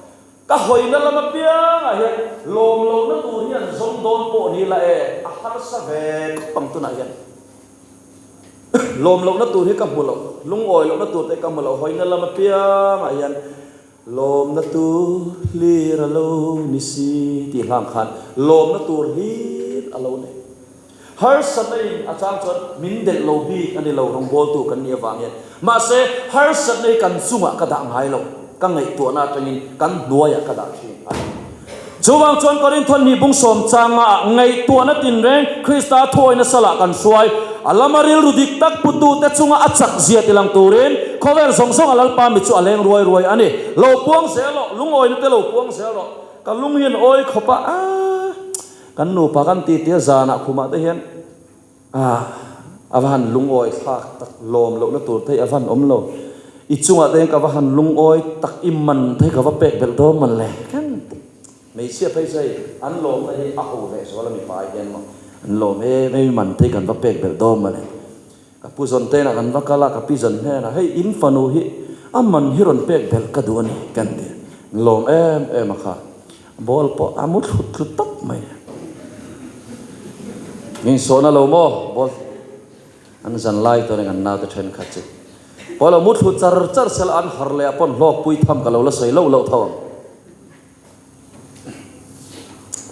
ka hawina lam apiangah hian lawm lohna tur hi an zawng dawn pawh ni la e, a harsa ve khawp ang tunah hian. Lawm lohna tur hi ka hmu lo, lungawi lohna tur te ka hmu lo, hawina lam apiangah hian lawmna tur hlir a lo ni si tih hlang khan lawmna tur hlir a lo nei. Harsatna in a chang chuan min delh lo bik a ni lo, rawngbawltu kan nih avang hian. Mahse, harsatna hi kan chungah ka dah ngai lo, ka ngaihtuahna atangin kan hnuaiah ka dah thin a ni. Chuvang chuan Korinthon hnih bung sawm changa ngaihtuahna tinreng Krista thuawina salah kan hruai, a lama rilru dik tak putute chunga a chak zia tilang turin khawvel zawng zawnga Lalpa mi chu a leng ruai ruai a ni. Lo puang zel rawh, lungawina te lo puang zel rawh. Ka lung hian awi khawp a, aah. Kan nupa kan ti tia zanah khumah te hian ah a va han lungawi thlak tak lawm lohna tur te hi a va han awm lo. I chungah te hian ka va han lungawi tak i man te hi ka va pek belh dawn man le kan ti. Hmeichhia phei chu hei an lawmna hi a ho leh zual a mipa ai hian maw an lawm em em i man te hi kan va pek belh dawn man le. Ka pu zawn te inah kan va kal a, ka pi zawn hnenah hei in fanu hi a man hi rawn pek belh ka duh a ni kan ti. Lawm em em a kha. Ball pawh a mu thlut thlut tawp mai. Min sawhna lo maw ball an zan lai tawh eng an naute thenkhat chu. Pawh lo mu thlut char char sela an har leh ah pawn hlawkpui tham ka lo la sawi loh loh tho ang.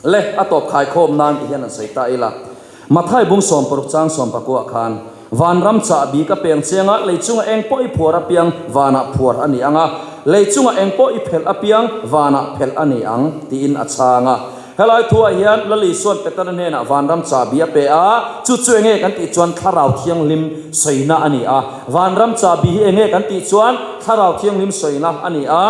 Le, a tawp khaikhawm nan ti hian an sawi ta ila. Mathai bung 60 chang 19 khan, Vanram chahbi ka peng chiang a, lei chunga eng pawh i phuar apiang vanah phuar a ni ang a, lei chunga eng pawh i phelh apiang vanah phelh a ni ang, tiin a chhang a. Helai thuah hian Lal Isuan Petera hnenah vanram chahbi a pe a, chu chu enge kan tih chuan Thlarau Thianghlim sawina a ni a. Vanram chahbi hi enge kan tih chuan Thlarau Thianghlim sawina a ni a.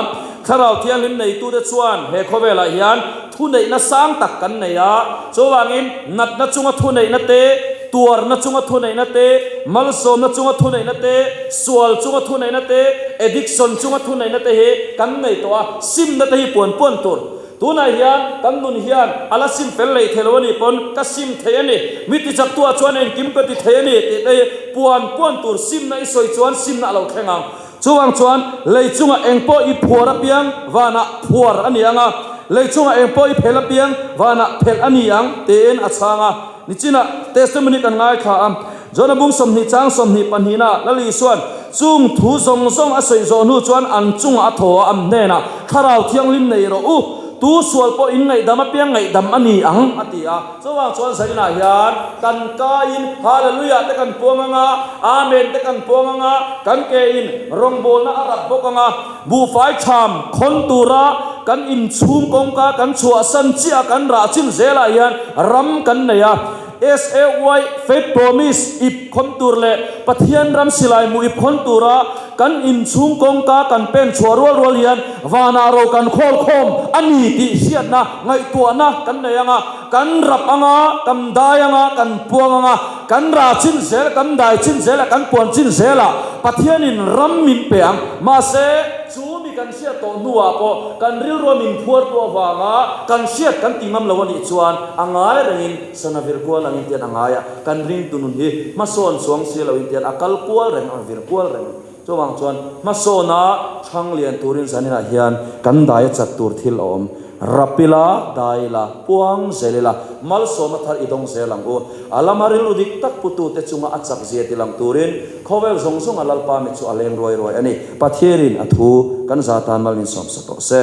Thlarau Thianghlim neitute chuan he khawvelah hian thuneihna sang tak kan nei a, chuvangin natna chunga thuneihna te, tuarna chunga thuneihna te, malsawmna chunga thuneihna te, sual chunga thuneihna te, addiction chunga thuneihna te hi kan nei tawh a, simna te hi puan puan tur. Tunah hian kan nun hian a la sim fel leh thei lo a nih pawn ka sim thei a ni, mi tichaktuah chuan engkim ka ti thei a ni tih te hi puan puan tur simna i sawi chuan simna a lo thleng ang. Chuvang chuan lei chungah eng pawh i phuar apiang vanah phuar a ni ang a, lei chungah eng pawh i phelh apiang vanah phelh a ni ang, tiin a chhang a. Nichinah testimony kan ngaithla a, Jona bung 20 chang 22 na Lal Isuan chung thu zawng zawng a sawi zawh hnu chuan an chungah a thaw a, an hnenah, Thlarau Thianghlim nei rawh u, tu sual pawh in ngaihdam apiang ngaihdam a ni ang, a ti a. Chuvang chuan zainah hian kan kaiin Hallelujah te kan puang ang a, Amen te kan puang ang a, kan kein rawngbawlna a rat bawk ang a, buhfai tham khawn tura kan inchhung kawngka kan chhuahsan chiah kan rah chin zelah hian ram kan nei a, SAY Faith Promise ip khawn tur leh Pathian ram silai mu ip khawn tura kan inchhung kawngka kan pen chhuah rual rual hian vanah ro kan khawl khawm a ni tih hriatna Ngaihtuahna kan nei ang a, kan rap ang a, kan dai ang a, kan puang ang a, kan ra chin zel, kan dai chin zel a, kan puan chin zel a, Pathianin ram min pe ang. Mahse, chu mi kan hriat tawh hnuah pawh kan rilrua min phuartu avanga kan hriat kan ti ngam lo a nih chuan a ngai rengin sana vir kual angin tian a ngai a, kan ringtu nun hi hmasawn chuang si loin tian a kal kual reng a, vir kual reng. Chuvang chuan hmasawna chhang lian turin zaninah hian kan dai a chat tur thil a awm. Rap ila, dai ila, puang zel ila, malsawmna thar i dawng zel ang u. A lama rilru dik tak putute chunga a chak zia ti lang turin khawvel zawng zawnga Lalpa mi chu a leng ruai ruai a ni. Pathianin a thu kan za tan mal min sawmsa tawh se.